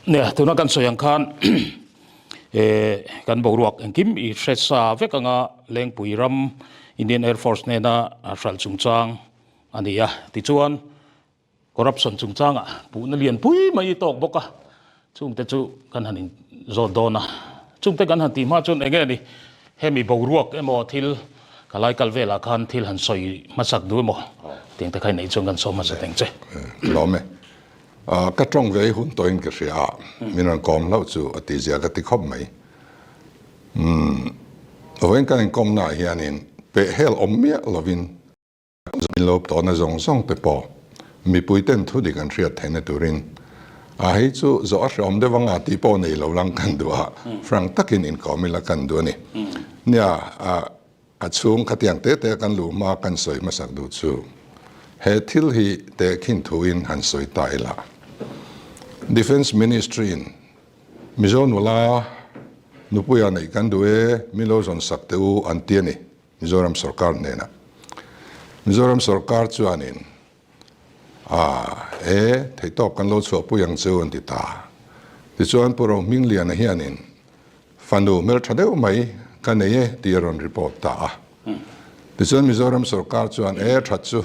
Nia, tuna kan sawi ang khan kan boruak engkim i hre sa vek anga Lengpui ram Indian Air Force hnena hralh chungchang a ni a. Tichuan, Corruption chungchangah puhna lian pui mai i tawk bawk a, chungte chu kan han inzawt dawn a. Chungte kan han tih hma chuan enge ni, hemi boruak emaw thil ka lai kal velah khan thil han sawi hmasak duh emaw tiang te kha i neih chuan kan sawm hmasa teng che. Lawm e. Ka tawng ve hun tawhin ka hria a, min rawn kawm hlauh chu a tihzia ka ti khawp mai. Umm, vawiin kan inkawmnaah hianin pehhel awm miah lovin, Min lo tawhna zawng zawng te pawh mipui ten thu dik an hriat theihna turin a hei chu zawh a hreawm deuh anga tih pawh nei lo lang kan duh a, frank takin inkawm ila kan duh a ni. Nia, a chhung khatiang te te kan luh hma kan sawi hmasak duh chu he thil hi tehkhin thuin han sawi ta ila. Defence Ministry in Mizo nula nupuia neih kan duh e, min lo zawn sak teh u an ti a ni. Mizoram sorkar hnenah. Mizoram sorkar chuanin a e theihtawp kan lo chhuahpui ang chu an ti ta. Tichuan Pu Rohmingliana hianin fanu hmeltha deuh mai ka nei e tih a rawn report ta a. Tichuan Mizoram sorkar chuan e that chu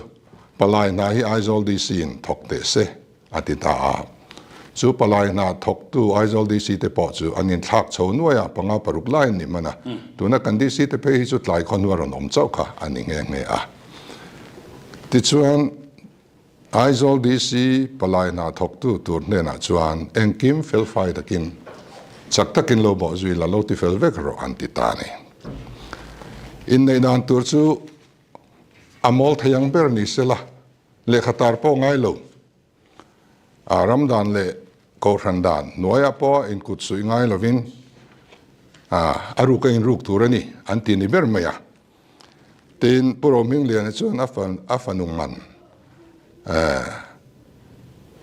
palai hna hi Aizawl DC in thawk teh se a ti ta a. Chu palai hna thawktu Aizawl DC te pawh chu an inthlak chho nuai a, panga paruk lai an ni hman a. Tuna kan DC te phei hi chu tlai khaw hnu a rawn awm chauh kha a ni nghe nghe a. Tichuan, Aizawl DC palai hna thawktu tur hnenah chuan engkim felfai takin, chak takin lo bawh zui la, lo ti fel vek rawh an ti ta a ni. Inneih dan tur chu a mawl thei ang ber ni sela, Lehkha tar pawh ngai lo. A ram dan leh kohhran dan hnuaiah pawh inkut suih ngai lovin a ruk a inruk tur a ni an ti ni ber mai a. Tin, Pu Rohmingliana chuan a fanu man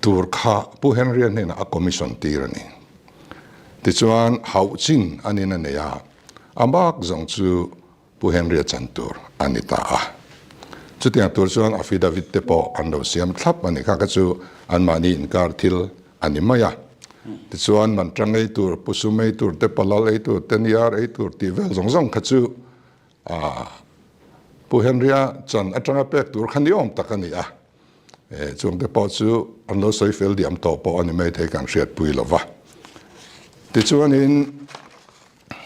tur kha Pu Henry-a hnenah a commission tir a ni. Tichuan, hauh chin a nin a nei a, a bak zawng chu Pu Henry-a chan tur a ni ta a. Chutiang tur chuan affidavit te pawh an lo siam thlap a ni kha kha chu anmahni inkar thil a ni mai a. Tichuan man tang ei tur, pu sum ei tur te, palal ei tur te, niar ei tur tih vel zawng zawng kha chu Pu Henry-a chan atanga pek tur kha ni awm tak a ni a. Chung te pawh chu an lo sawi fel diam tawh pawh a ni maithei kan hriatpui lo va. Tichuanin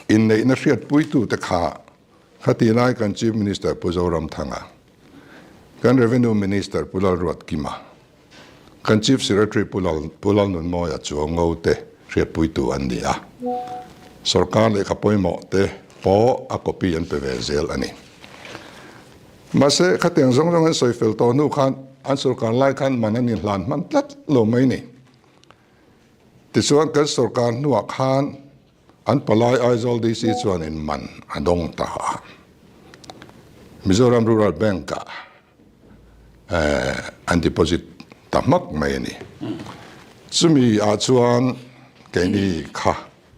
Inneihna hriatpuitute kha khati lai kan Chief Minister Pu Zoramthanga, kan Revenue Minister Pu Lalruatkima, kan Chief Secretary Pu Lalnunmawia Chuango te hriatpuitu an ni a. Sorkar lehkha pawimawh te pawh a copy an pe ve zel a ni. Mahse, khatiang zawng zawng an sawi fel tawh hnu khan an sorkar lai khan man an inhlan hman tlat lo mai ni. Tichuan kan sorkar hnuah khan An palai Aizawl DC chuanin man a dawng ta a. Mizoram Rural Bank-ah an deposit ta hmak mai a ni. Chumi ah chuan keini kha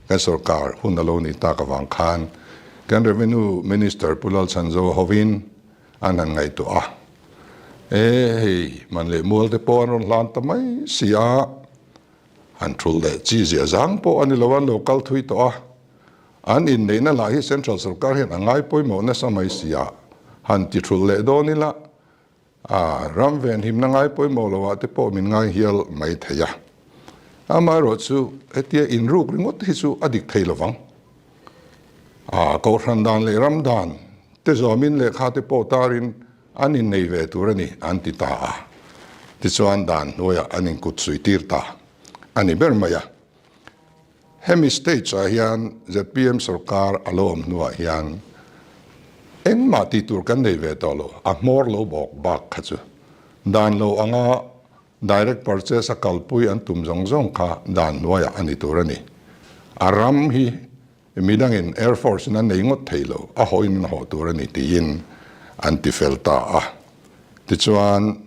kan sorkar hun a lo nih tak avang khan kan Revenue Minister Pu Lalchhanzo hovin an han ngaihtuah a. E hei man leh mual te pawh an rawn hlan ta mai si a. An thulh leh chi zia zang pawh a ni lo, an lo kal thui tawh a. An inneihna lah hi Central sorkar hian a ngai pawimawh nasa mai si a, han ti thulh leh dawn ila, a ram venhimna ngai pawimawh lo ah te pawh min ngai hial mai thei a. Amaherawh chu hetia inruk ringawt hi chu a dik thei lo vang. A kohhran dan leh ram dan te zawmin lehkha te pawh tarin An innei ve tur a ni, an ti ta a. Tichuan dan hnuaiah an inkut suitir ta a ni ber mai a. Hemi stage ah hian zpm sorkar a lo awm hnuah hian engmah tih tur kan nei ve tawh lo, a hmawr lo bawk bak kha chu dan lo anga direct purchase a kalpui an tum zawng zawng kha dan hnuaiah a ni tur a ni. A ram hi Midangin Air Force in an nei ngawt thei lo, a hawhin an haw tur a ni tiin an ti fel ta a. Tichuan,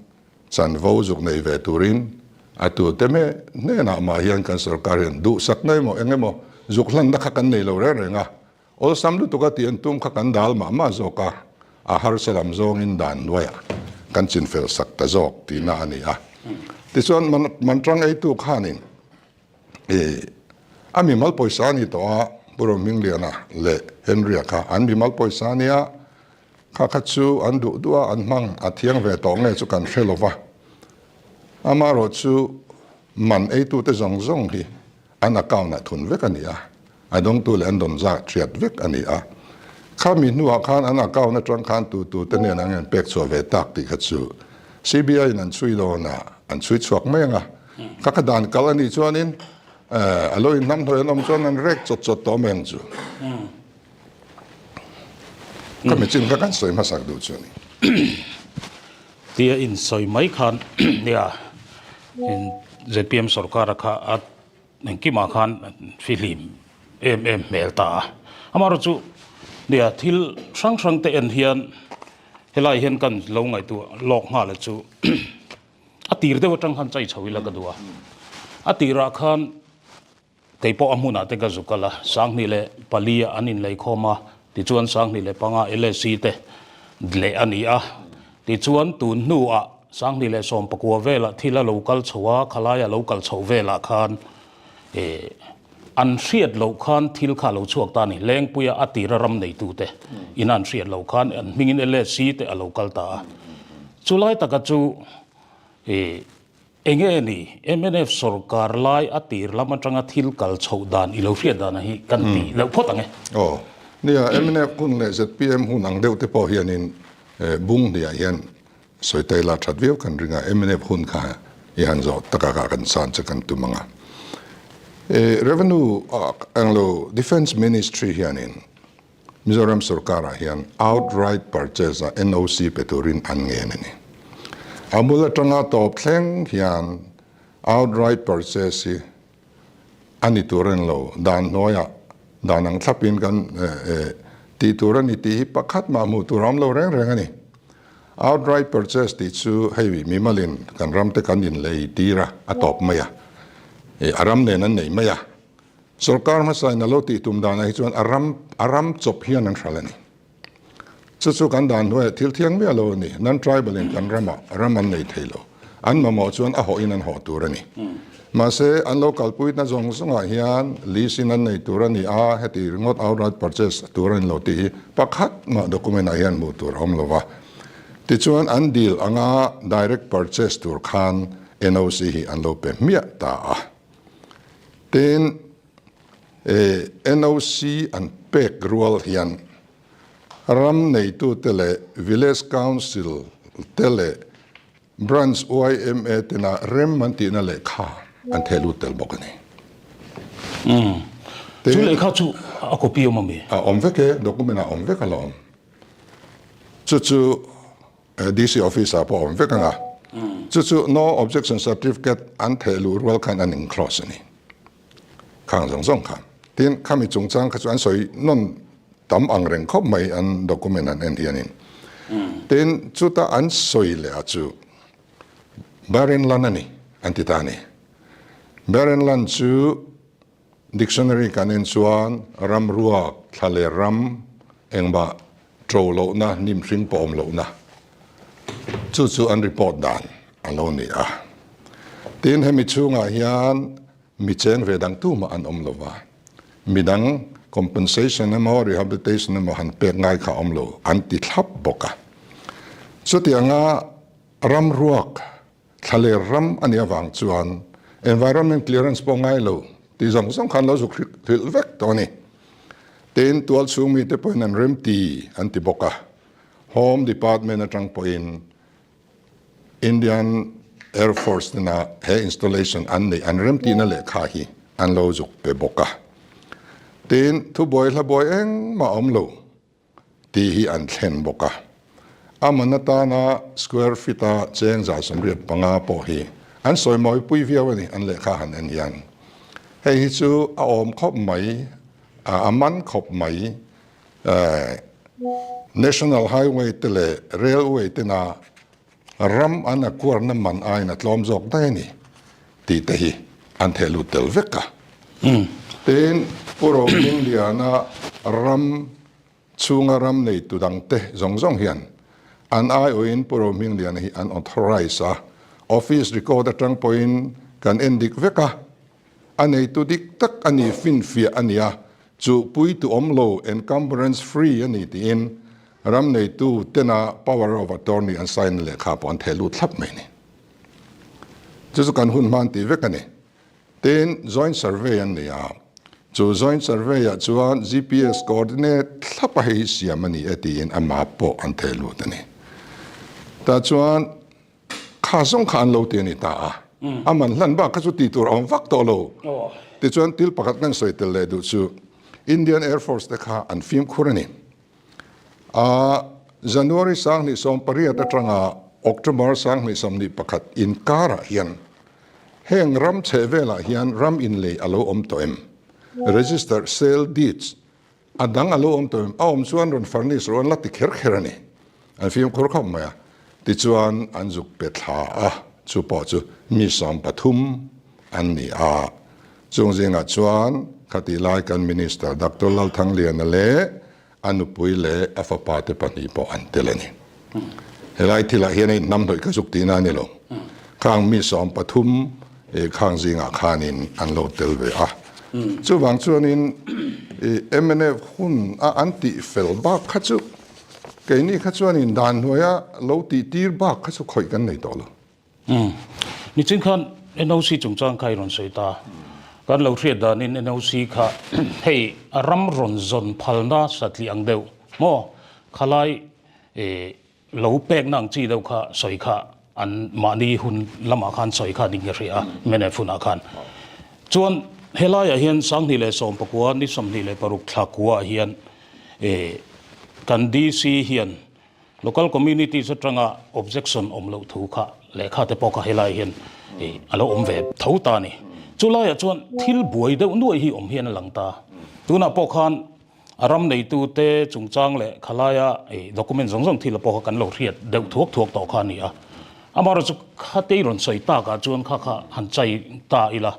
chanvo zuk nei ve turin a tute me hnenah mah hian kan sorkar hian duhsakna emaw eng emaw zuk hlanna kha kan nei lo reng reng a, awlsam lutuk a tih an tum kha kan dal mah mah zawk a, a harsa lam zawngin dan hnuaiah kan chinfel sak ta zawk tihna a ni a. Tichuan, man tang eitu khanin. I a mimal pawisa a ni tawh a, Pu Rohmingliana leh Henry-a kha an mimal pawisa a nia, kha kha chu an duh duh a, an hmang a thiang ve tawh nge chu kan hre lo va. Amaherawhchu man eitute zawng zawng hi an account ah thun vek a ni a, a dawngtu leh an dawn zat hriat vek a ni a. Khami hnuah khan an account atang khan tu tu te nen an pek chhuah ve tak tih kha chu CBI in an chhui dawn a, an chhui chhuak mai ang a. Kha kha dan kal a nih chuanin a lo inhnamhnawih an awm chuan an rek chawt chawt tawh mai ang chu. Khami chin kha kan sawi hmasak duh chu a ni. Tia insawi mai khan nia zpm sorkara kha a engkimah khan fihlim em em hmel ta a. Amaherawh chu nia thil hrang hrang te en hian helai hian kan lo ngaihtuah lawk nghal a chu a tir deuh atang khan chai chho ila ka duh a. A tirah khan Kei pawh a hmunah te ka zu kal a, 2004 ah an inleikhawm a, tichuan 2005 LSC te leh a ni a, tichuan tun hnuah 2019 velah thil a lo kal chho a, khalai a lo kal chho velah khan eh an hriat loh khan thil kha a lo chhuak ta a ni, Lengpuia a tira ram neitute ina an hriat loh khan an hmingin LSC te a lo kal ta a, chulai taka chu eh Enge ni, mnf sorkar lai a tir lam atanga thil kal chhoh dan i lo hriat dan hi kan ti deuh phawt ang e. Aw, nia, mnf hun leh zpm hun ang deuh te pawh hianin bung hniah hian sawi ta ila that viau kan ring a, mnf hun kha i han zawh taka kha kan san che kan tum ang a. Revenue englo Defence Ministry hianin Mizoram sorkarah hian outright purchase a NOC pe turin an ngen a ni. A bul atanga tawp thleng hian outright purchase hi a ni tur a ni lo, dan hnuaiah dan ang thlapin kan tih tur a ni tih hi pakhat mah hmuh tur a awm lo reng reng a ni. Outright purchase tih chu hei mimalin kan ramte kan inlei tir a, a tawp mai a, a ram nen an nei mai a. Sorkar hmasa in a lo tih tum danah hi chuan a ram a ram chawp hian an hral a ni. Chu chu kan dan hnuaiah thil thiang miah lo a ni. Non-tribal in kan ramah ram an nei thei lo. An mamawh chuan a hawhin an hawh tur a ni. Mahse, an lo kalpuina zawng zawngah hian lease in an nei tur a ni a, heti ringawt outright purchase tur a ni lo tih hi pakhat mah document ah hian hmuh tur a awm lo va. Tichuan, an deal anga direct purchase tur khan NOC hi an lo pe hmiah ta a. Tin, NOC an pek rual hian ram neitute leh Village Council te leh Branch yma tena rem an tihna lehkha an theh lut tel bawk a ni. Chu lehkha chu a copy awm ami? A awm vek e, document ah awm vek alawm. Chu chu DC office ah pawh a awm vek ang a, chu chu no objection certificate an theh luh rual khan an enclose a ni. Khang zawng zawng kha. Tin, khami chungchang kha chu an sawi nawn tam ang reng khawp mai an document an en hianin. Tin, chuta an sawi leh a chu Barren land a ni an ti ta a ni. Barren land chu Dictionary kan en chuan ram ruak, thla leh ram engmah ṭo lohna, hnim hring pawh awm lohna chu chu an report dan a lo ni a. Tin, hemi chhungah hian mi cheng ve dang tumah an awm lo va, midang compensation emaw rehabilitation emaw han pek ngai kha a awm lo an ti thlap bawk a. Chutianga ram ruak Thlaler ram a nih avang chuan environment clearance pawh ngai lo tih zawng zawng khan lo zuk hrilh vek tawh a ni. Tin, tual chhung mite pawhin an remti an ti bawk a, Home Department atang pawhin Indian Air Force tena he installation an neih an remtihna lehkha hi an lo zuk pe bawk a. Tin, thubuai hlabuai engmah a awm lo. Tih hi an thlen bawk a. A man atana square feet a cheng 185 pawh hi an sawi mawi pui viau a ni an lehkha han en hian. Hei hi chu a awm khawp mai, a man khawp mai. National Highway te leh Railway tena ram an acquire-na man aiin a tlawm zawk daih a ni tih te hi an theh lut tel vek a. Tin, Pu Rohmingliana ram chhunga ram neitu dangte zawng zawng hian an aiawhin Pu Rohmingliana hi an authorize a, office record atang pawhin kan en dik vek a. A neitu dik tak a ni finfiah a ni a, chu puitu awm lo, encumbrance free, a ni tiin ram neitu tena power of attorney an sign na lehkha pawh an theh lut thlap mai a ni. Chu chu kan hun hman tih vek a ni. Tin, joint survey an nei a, chu joint survey ah chuan GPS coordinate thlap a hei hi siam a ni e tiin a map pawh an theh lut a ni. Tah chuan kha zawng kha an lo ti a ni ta a, a man hlan bak kha chu tih tur a awm vak tawh lo. Tichuan thil pakhat kan sawi tel leh duh chu Indian Air Force te kha an fimkhur a ni. A January 2018 atanga October 2021 inkarah hian Heng ram chheh velah hian ram inlei a lo awm tawh em? Register sale deeds a dang a lo awm tawh em? A awm chuan rawn furnish rawh an la ti kher kher a ni. An fimkhur khawp mai a. Tichuan an zuk pe thla a, chu pawh chu mi 13 an ni a. Chung zingah chuan khatih lai kan Minister Doctor Lalthangliana leh A nupui leh a fapa te pahnih pawh an tel a ni. Helai thilah hian a inhnamhnawih ka zuk tihna a ni lo. Khang mi 13 khang zingah khanin an lo tel ve a. Chuvang chuanin mnf hun a an tih fel bak kha chu keini kha chuanin dan hnuaia lo tih tir bak kha chu khawih kan nei tawh lo. Umm. Nichin khan NOC chungchang kha i rawn sawi ta. Kan lo hriat danin NOC kha hei a ram rawn zawn phalna satliah ang deuh maw? Khalai lo pekna ang chi deuh kha sawi kha an mahni hun lamah khan sawi kha ning ka hria a, mnf hunah khan. Chuan helaiah hian 2019 ni 26 thla kuaah hian kan DC hian Local communities atanga objection awm loh thu kha lehkha te pawh kha helai hian a lo awm ve tho ta a ni. Chu laiah chuan thil buai deuh nuai hi awm hian a lang ta. Tunah pawh khan a ram neitu te chungchang leh khalaia document zawng zawng thil pawh kha kan lo hriat deuh thuak thuak tawh kha a ni a. Amaherawhchu chu khatei rawn sawi takah chuan kha kha han chai ta ila.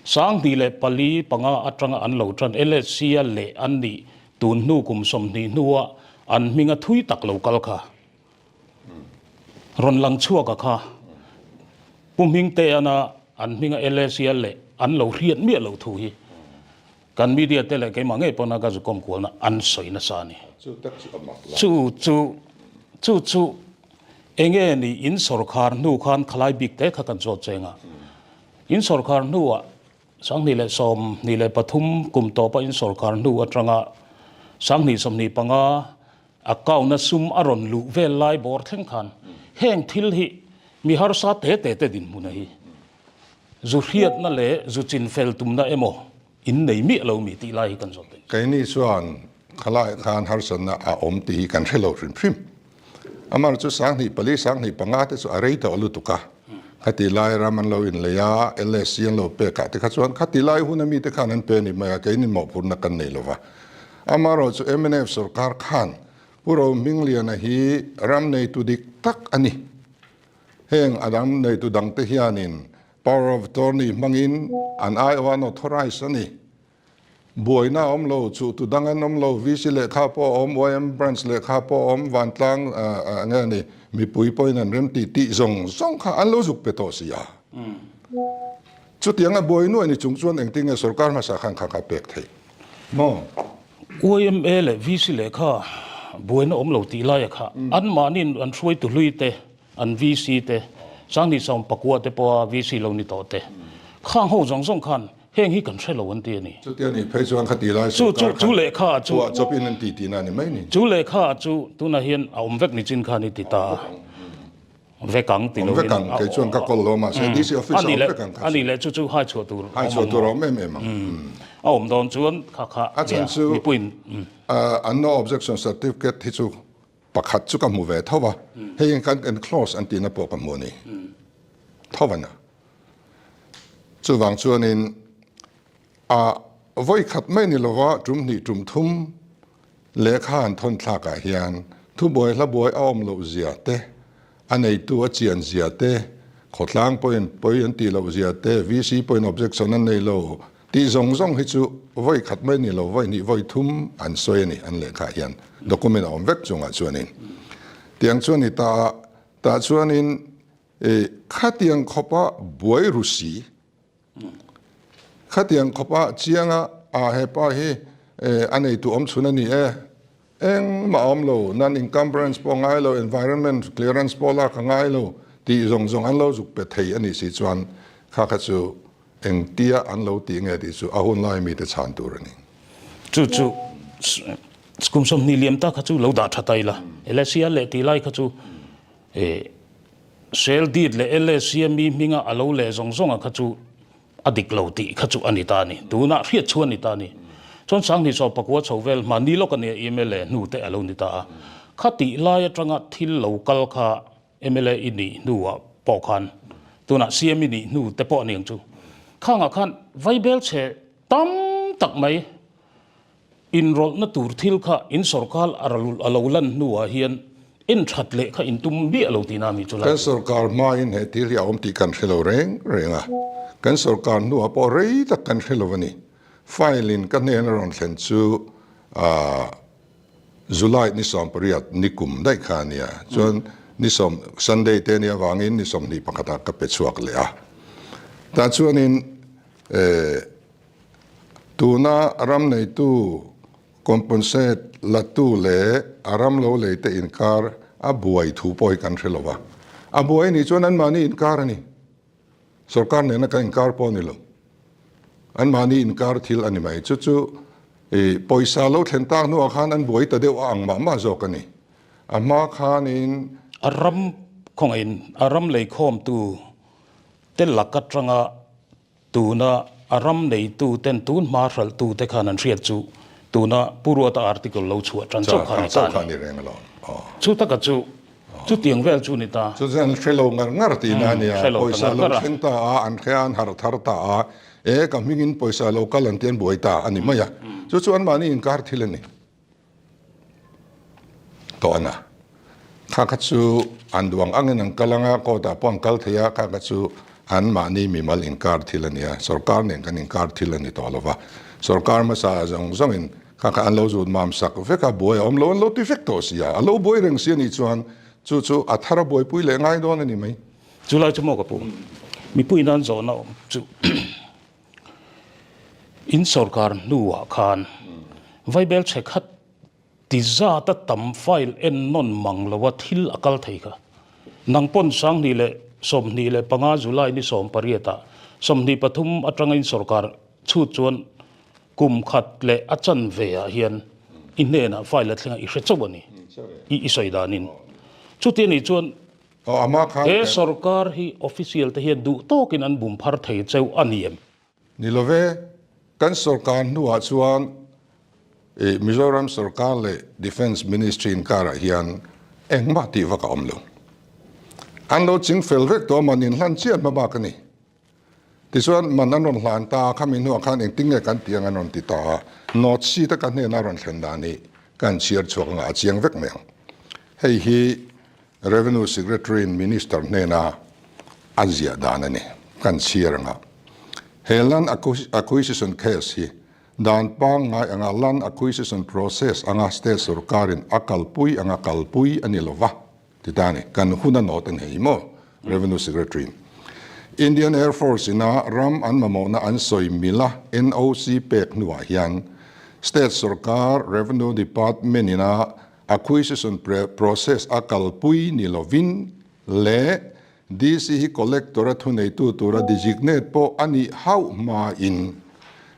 2004, 5 atanga an lo tan LSC-a leh an nih Tun hnu kum 20 hnua an hminga thui tak lo kal kha rawn lang chhuak a kha Pu Hmingteana an hminga LACL leh an lo hriat miah loh thu hi kan media te leh keimah ngei pawna ka zukawm kualna an sawi nasa a ni. Chu chu chu chu enge ni in sawrkhar hnu khan khalai bik te kha kan zawt cheng a. In sawrkhar hnuah 2023 kum tawpa in sawrkar hnu atanga 2025 account-a sum a rawn luh vel lai bawr thleng khan heng thil hi mi harsa te te te dinhmuna hi zu hriatna leh zu chinfel tumna emaw in nei miah lo mi tih lai hi kan zawt daih. Keini chuan khalai khan harsatna a awm tih hi kan hre lo hrim hrim. Amar chu 2004, 2005 te chu a rei tawh lutuk a. Khati lai ram an lo inlei a, LSC an lo pek ah te kha chuan khati lai hun a mite khan an pe a ni mai a, keini mawhphurhna kan nei lo va. Amarawh chu mnf sorkar khan Pu Rohmingliana hi ram neitu dik tak a ni. Heng a ram neitu dangte hianin power of attorney hmangin an aiawh an authorize a ni. Buaina a awm lo, chu tu dang an awm lo, VC lehkha pawh a awm, YM branch lehkha pawh a awm, vantlang nge ni, mipui pawhin an rem tih tih zawng zawng kha an lo zuk pe tawh si a. Chutianga buai nuai ni chung chuan engtin nge sorkar hmasa khan kha kha pek theih maw? YMA leh VC lehkha buaina awm lo tih laia kha anmahniin an hruaitu hlui te, an VC te, 2019 te pawha VC lo ni tawh te, khang ho zawng zawng khan Heng hi kan hre lo an ti a ni. Chutia nih phei chuan khati lai sorkar khan Chu lehkha chu phuah chawpin an ti tihna a ni mai ni. Chu lehkha chu tunah hian a awm vek ni chin khan i ti ta a. Vek ang ti lo in. Awm vek ang, kei chuan ka kawl lo mahse DC office a awm vek ang kha chu. A nih leh chu chu hai chhuah tur awm ang. Hai chhuah tur a awm em em ang. A awm dawn chuan kha kha A chhan chu mipuiin. An no objection certificate hi chu pakhat chu ka hmu ve tho va, hei hian kan enclose an tihna pawh ka hmu a ni tho a nia. Chuvang chuanin a vawi khat mai ni lova tum hnih tum thum lehkha an thawn thlakah hian thubuai hlabuai a awm loh zia te, a neitu a chian zia te, khawtlang pawhin pawi an tih loh zia te, VC pawhin objection an nei lo tih zawng zawng hi chu vawi khat mai ni lo vawi hnih vawi thum an sawi a ni an lehkhah hian document a awm vek chungah chuanin tiang chuan ni ta a, tah chuanin E, khatiang khawpa buai ru si. Khatiang khawpa chianga a hepa hi a neitu awm chhun a ni e. Engmah a awm lo, non encumbrance pawh a ngai lo, environment clearance pawh lak a ngai lo tih zawng zawng an lo zuk pe thei a nih si chuan kha kha chu engtia an lo tih nge tih chu a hun lai mite chhan tur a ni. Chu chu kum 20 liam ta kha chu lo dah tha ta ila, LSC a leh tih lai kha chu Sale deed leh LSC a mi hminga a lo leh zawng zawnga kha chu a dik lo tih kha chu a ni ta a ni. Tunah hriat chu a ni ta a ni. Chuan Sanghnih sawm pakua chho vel hmanni lawk a nia mla hnu te a lo ni ta a. Kha tih lai atanga thil lo kal kha mla i nih hnuah pawh khan tunah CM i nih hnu te pawh a ni ang chu. Khangah khan vaibel chhe tam tak mai Inrawlhna tur thil kha in sorkar a lo lan hnuah hian en that leh kha in tum miah lo tihna mi chu lai Kan sorkar hmain he thil hi a awm tih kan hre lo reng reng a, kan sorkar hnuah pawh rei tak kan hre lo a ni. File in ka hnen a rawn thlen chu July ni 18 ni kum daih kha a nia, chuan ni sawm Sunday te nia vangin ni 21 ah ka pe chhuak leh a. Tah chuanin Tuna ram neitu, compensate latu leh a ram lo lei te inkar a buai thu pawh hi kan hre lo va. A buai nih chuan anmahni inkar a ni. Sorkar nena kan inkar pawh a ni lo. Anmahni inkar thil a ni mai. Chu chu i pawisa lo thlen tak hnuah khan an buai ta deuh a ang mah mah zawk a ni. A hma khanin. A ram khawngaihin a ram leikhawmtu te lak atanga Tuna a ram neitu ten tun hma hralhtu te khan an hriat chu tuna Pu Ruata article lo chhuah tan chauh kha a ni ta a ni. Chu taka chu chutiang vel chu ni ta. Chu chuan an hre lo ngar ngar tihna a nia. Pawisa lo thleng ta a, an hre a, an harh thar ta a, e ka hmingin pawisa lo kal an ti an buai ta a ni mai a. Chu chu anmahni inkar thil a ni. Tawn a, kha kha chu an duang angin an kal anga, court ah pawh an kal thei a, kha kha chu an mahni mimal inkar thil a ni a, sorkar nen kan inkar thil a ni tawh lo va, sorkar hmasa zawng zawngin kha kha an lo zut mam sak vek a, buai a awm lo an lo ti vek tawh si a, a lo buai reng si a nih chuan chu chu a thar a buaipui leh ngai dawn a ni mai. Chu lai chu maw ka pu, mipui nan zawhna awm chu. In sorkar hnuah khan Vaibel chhe khat ti zata tam file en nawn mang loa thil a kal thei kha. Nang pawn 2025 July ni 18 ah 23 atanga in sorkar chhut chuan kum khat leh a chanve ah hian i hnenah file a thleng a i hre chauh a ni i sawi danin. Chuti anih chuan He sorkar hi official te hian duh tawkin an bum phar thei cheu a ni em? Ni lo ve, kan sorkar hnuah chuan Mizoram sorkar leh Defence Ministry inkarah hian engmah tih vak a awm lo. An lo ching fel vek tawh a, man inhlan chiah hma bak a ni. Tichuan, man an rawn hlan ta a, khami hnuah khan engtin nge kan tih ang an rawn ti ta a, note sheet a ka hnena rawn thlen dan hi ka han chhiar chhuak anga a chiang vek mai ang. Hei hi Revenue Secretary in Minister hnena a ziah dan a ni. Kan chhiar anga he land acquisition case hi dan pangngai anga land acquisition process anga state sorkarin a kalpui anga kalpui a ni lova. Ti ta ni, kan hun a nawt a ni hei maw? Revenue Secretary in Indian Air Force ina ram an mamawhna an sawi mila NOC pek hnuah hian State sorkar Revenue Department ina acquisition process a kalpui ni lovin leh DC hi Collector a thuneitu tura designate pawh a nih hauh hmain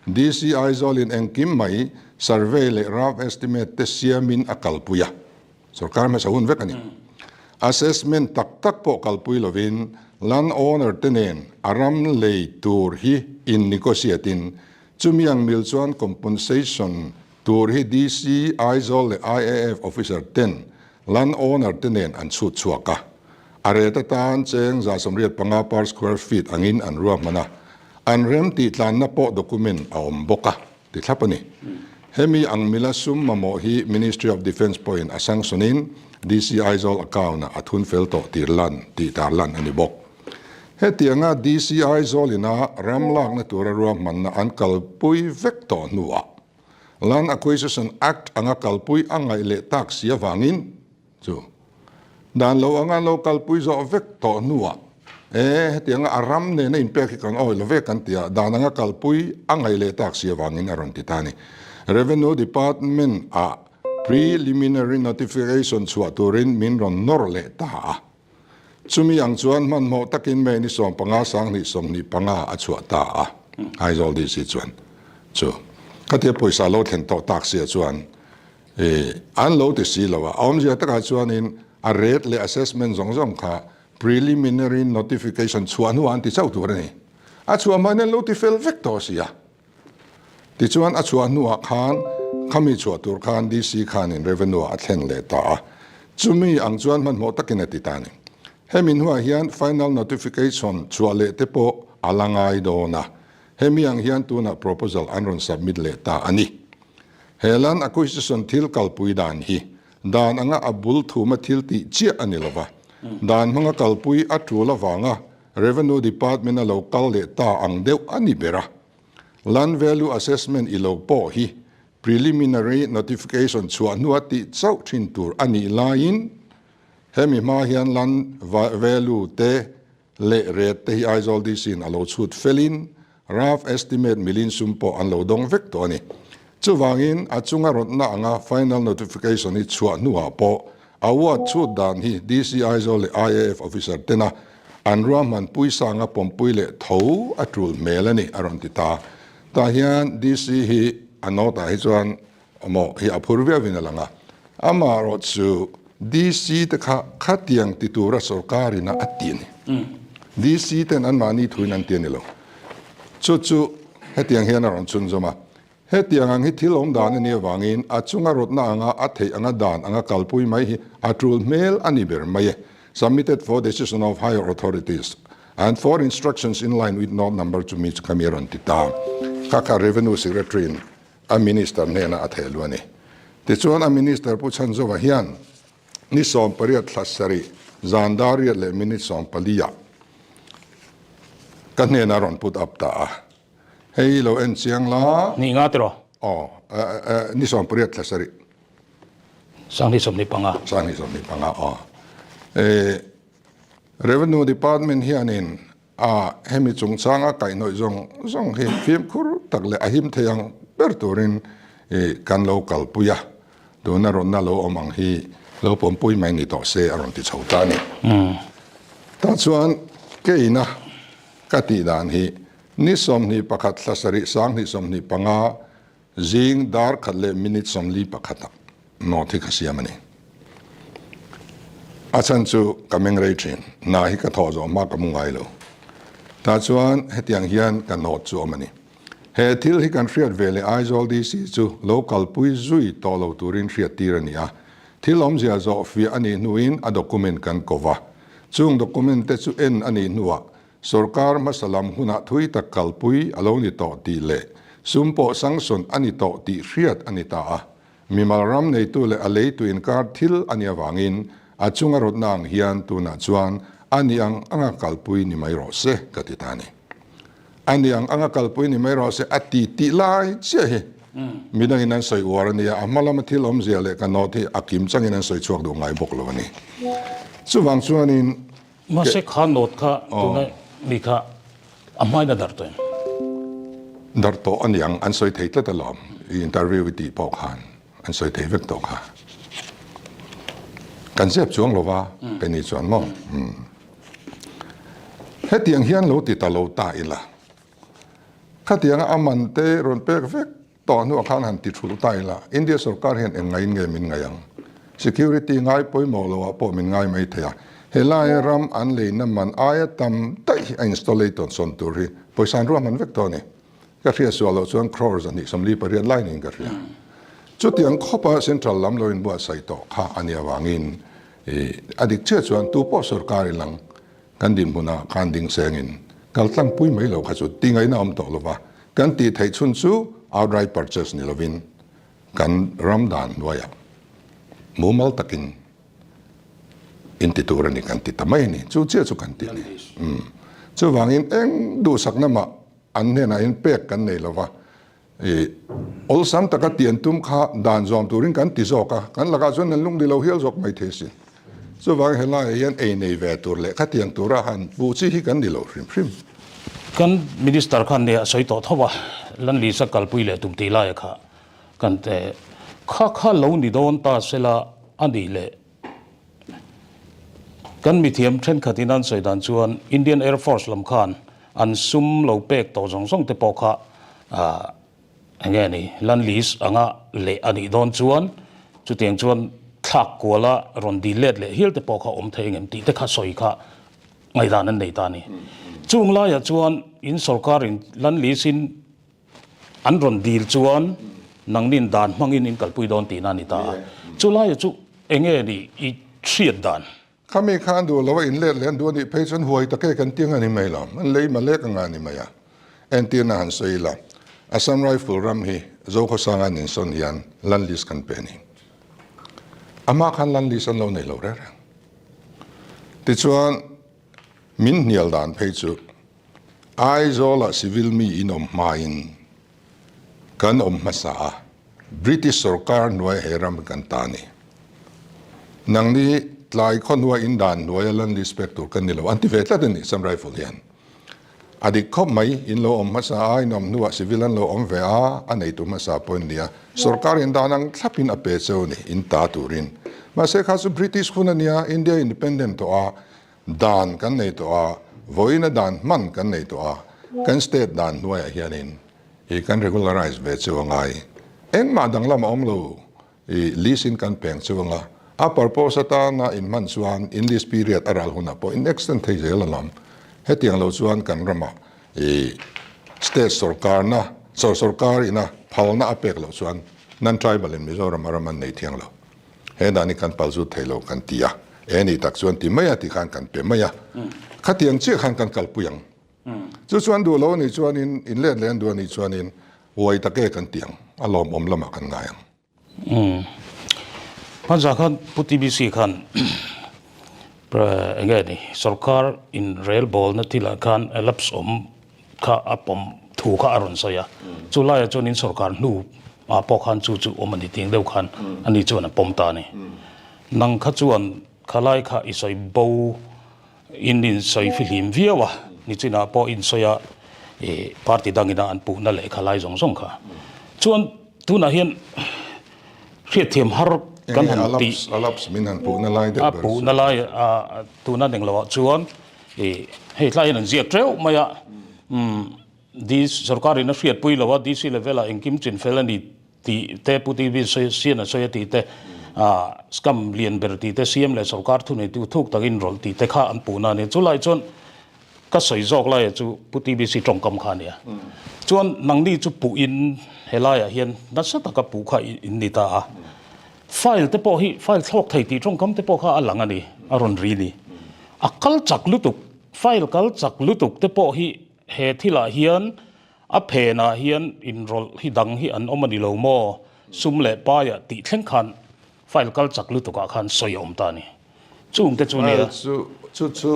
DC Aizawl in engkim mai survey leh rough estimate te siamin a kalpui a. Sorkar hmasa hun vek a ni. Assessment tak tak pawh kalpui lovin land owner te nen a ram lei tur hi in negotiate in chumi ang mil chuan compensation tur hi DC, Aizawl leh IAF officer ten land owner te nen an chhut chhuak a. A ret atan cheng 185 per square feet angin an ruahman a, an rem tih tlanna pawh document a awm bawk a. Ti thlap a ni. Hemi ang mila sum mamawh hi Ministry of Defence pawhin a sanction-in DC Aizawl account-ah a thun fel tawh tir lan tih tar lan a ni bawk. Hetianga DC Aizawl ina ram lakna tura ruahmanna an kalpui vek tawh hnuah Land Acquisition Act anga kalpui a ngaih leh tak si avangin chu dan lo anga lo kalpui zawh vek tawh hnuah. E, hetianga a ram nena inpek hi kan awih lo ve kan ti a, dan anga kalpui a ngaih leh tak si avangin a rawn ti ta a ni. Revenue Department ah Preliminary Notification chhuah turin min rawn nawr leh ta a. Chumi ang chuan hmanhmawh takin May ni 15 2025 a chhuah ta a, Aizawl DC chuan chu khatia pawisa lo thlen tawh tak sia chuan an lo ti si lo a, a awmzia takah chuanin a rate leh assessment zawng zawng kha preliminary notification chhuah hnuah an ti chauh tur a ni. A chhuah hmain an lo ti fel vek tawh si a. Tichuan a chhuah hnuah khan khami chhuah tur khan DC khanin Revenue ah a thlen leh ta a, chumi ang chuan hmanhmawh takin a ti ta a ni. Hemi hnuah hian final notification chhuah leh te pawh a la ngai dawn a, hemi ang hian tunah proposal an rawn submit leh ta a ni. He land acquisition thil kalpui dan hi dan anga a bul thuma thil tih chiah a ni lova, dan hmanga kalpui a tul avanga Revenue Department a lo kal leh ta ang deuh a ni ber a. Land Value Assessment i lo pawh hi Preliminary Notification chhuah hnua tih chauh thin tur a nih laiin hemi hma hian Land Value te leh rate te hi Aizawl DC in a lo chhut felin Rough estimate milin sum pawh an lo dawng vek tawh a ni. Chuvangin, a chunga rawtna anga final notification hi chhuah hnuah pawh award chhut dan hi DC Aizawl leh IAF officer tena an ruahman puisa anga pawmpui leh tho a tul hmel a ni, a rawn ti ta. Tah hian DC hi a note ah hi chuan maw hi a phur viauin a lang a. Amaherawh chu DC te kha khatiang ti tura sorkar ina a ti a ni. DC ten anmahni thuin an ti a ni lo. Chu chu hetiang hian a rawn chhunzawm a. Hetiang ang hi thil awm dan a nih avangin a chunga rawtna anga a theih anga dan anga kalpui mai hi a tul hmel a ni ber mai e. Submitted for decision of higher authorities and for instructions in line with note number chu mi chu khami a rawn ti ta. Kha kha Revenue Secretary in a Minister hnenah a theh luh a ni. Tichuan a Minister Pu Chhanzova hian ni 18 thla sarih zan dar riat leh minute 14 ah ka hnenah a rawn put up ta a. Hei lo en chiang la. Ni nga tiraw? Aw, ni 18 thla sarih. 2025. 2025, aw. Revenue Department hianin A, hemi chungchanga kaihhnawih zawng zawng hi fimkhur tak leh a him thei ang ber turin kan lo kalpui a, tuna rawnna lo awm ang hi lo pawmpui mai ni tawh se a rawn ti chho ta a ni. Tah chuan keina ka tih dan hi ni 21 thla sarih 2025 Zing dar khat leh minute 41 ah note hi ka siam a ni. A chhan chu ka meng rei thin, hna hi ka thawh zawh hma ka mu ngai lo. Tah chuan hetiang hian ka note chu awm a ni. He thil hi kan hriat ve leh Aizawl DC chu lo kalpui zui tawh lo turin hriat tir a ni a. Thil awmzia zawh fiah a nih hnuin a document kan ko va. Chung document te chu en a nih hnuah Sorkar hmasa lam hunah thui tak kalpui a lo ni tawh tih leh sum pawh sanction a ni tawh tih hriat a ni ta a. Mimal ram neitu leh a leitu inkar thil a nih avangin a chunga rawtna ang hian tunah chuan a ni ang anga kalpui ni mai rawh se ka ti ta a ni. A ni ang anga kalpui ni mai rawh se a ti tih lai chiah hi midangin an sawi uar a nia, a hma lama thil awmzia leh ka note hi a kim changin an sawi chhuak duh ngai bawk lo a ni. Chuvang chuanin. Mahse kha note kha tuna mi kha a hmain a darh tawh em? Darh tawh a niang, an sawi thei tlat alawm, i interview i tih pawh khan an sawi thei vek tawh kha. Kan zep chuang lo va, keini chuan maw? Hetiang hian lo ti ta lo ta ila, khatianga a man te rawn pek vek Tawh hnuah khan han ti thulh ta ila, India sorkar hian eng ngaiin nge min ngaih ang? Security ngai pawimawh loah pawh min ngai mai thei a, helai ram an leina man aia tam daih hi a installaton sawn tur hi pawisa an ruahman vek tawh a ni. Ka hria sual loh chuan crore 248 lai niin ka hria. Chutiang khawpa central lam lo inbuatsaih tawh kha a nih avangin a dik chiah chuan tupawh sorkar i lang Kan dinhmunah khan ding sengin kal tlangpui mai lo kha chu tingaihna awm tawh lova, kan tih theih chhun chu outright purchase ni lovin kan ram dan hnuaiah mumal takin in ti tur a ni kan ti ta mai a ni. Chu chiah chu kan ti a ni. Chuvangin eng duhsakna mah an hnenah hian pek kan nei lova, i awlsam taka tian tum kha dan zawm turin kan ti zawk a, kan lakah chuan an lungdi lo hial zawk mai thei a sin. Chuvang helaiah hian ei nei ve tur leh khatiang tura han puh chi hi kan ni lo hrim hrim. Kan Minister khan nia a sawi tawh tho a, Lanlisa kalpui leh tum tih laia kha kan te kha kha lo ni dawn ta sela a nih leh kan mithiam thenkhatin an sawi dan chuan Indian Air Force lam khan an sum lo pek tawh zawng zawng te pawh kha Eng nge ni, land lease anga leh a nih dawn chuan chutiang chuan thlak kuala rawn dil let leh hial te pawh kha awm thei engem tih te kha sawi kha ngaihdan an nei ta a ni. Chung laiah chuan in sorkarin land lease in an rawn dil chuan nangnin dan hmangin in kalpui dawn tihna a ni ta a. Chu laiah chu eng nge ni i hriat dan? Khami kha an duh lo a, inlet leh an duh a nih phei chuan huai take kan tiang a ni mai lo, an lei malek anga a ni mai a. Entirna han sawi ila, Assam Rifle ram hi Zokhawsanga an insawn hian land lease kan pe a ni. Amah khan land lease an lo nei lo reng reng. Tichuan, min hnial dan phei chu Aizawlah civil mi in awm hmain Kan awm hmasa a, British sorkar hnuai he ram kan ta ni. Nangni tlai khaw hnuai in dan hnuaia land lease pek tur kan ni lo an ti ve tlat a ni Assam Rifle hian. A dik khawp mai, in lo awm hmasa a, in awm hnuah civil an lo awm ve a, a neitu hmasa pawh in nia. Sorkar in dan ang thlapin a pe cheu a ni, in ta turin. Mahse kha chu British hun a nia, India independent tawh a, Dan kan nei tawh a, vawiina dan hman kan nei tawh a, kan state dan hnuaiah hianin i kan regularize ve chu a ngai. Engmah danglam a awm lo, i lease in kan peng chu anga, a purpose atana in hman chuan in lease period a ral hunah pawh in extend thei zel alawm. Hetiang lo chuan kan ramah i state sorkarna, sorkar ina phalna a pek loh chuan non-tribal in Mizoram a ram an nei thiang lo. He dan hi kan pal zut thei lo kan ti a, e ni tak chuan ti mai a ti khan kan pe mai a, khatiang chiah khan kan kalpui ang. Chu chuan duh lo a nih chuanin, in let leh an duh a nih chuanin uai tak e kan ti ang, a lawmawm lamah kan ngai ang. Hmanzah khan Pu TBC khan eng nge ni sorkar in rel bawlna thilah khan lapse awm kha a pawm thu kha a rawn sawi a, chu laiah chuan in sorkar hnu ah pawh khan chu chu awm a ni tih deuh khan ani chuan a pawm ta a ni. Nang kha chuan khalai kha i sawi bo in in sawi fihlim viau a, nichinah pawh in sawi a ih party dangina an puhna leh khalai zawng zawng kha chuan tunah hian hriatthiam har kan han tih a puhna lai a tuna ning loah chuan Ih, hei tlai hian an ziak teuh mai a, umm DC sorkarin a hriatpui lo a, DC level ah engkim chin fel a ni tih te Pu TV sian a sawi a tih te, ah scam lian ber tih te CM leh sorkar thuneitu thuk takin rawlh tih te kha an puhna a ni. Chulai chuan ka sawi zawk laia chu Pu TBC tawngkam kha a nia. Chuan nangni chu puhin helaiah hian nasa taka puh kha in ni ta a. File te pawh hi file thlawk thei tih tawngkam te pawh kha a lang a ni, a rawn ri ni. A kal chak lutuk, file kal chak lutuk te pawh hi he thilah hian a phenah hian inrawlh hi dang hi an awm a ni lo maw? Sum leh paiah tih thleng khan file kal chak lutukah khan sawi a awm ta a ni. Chung te chu nia. Chu chu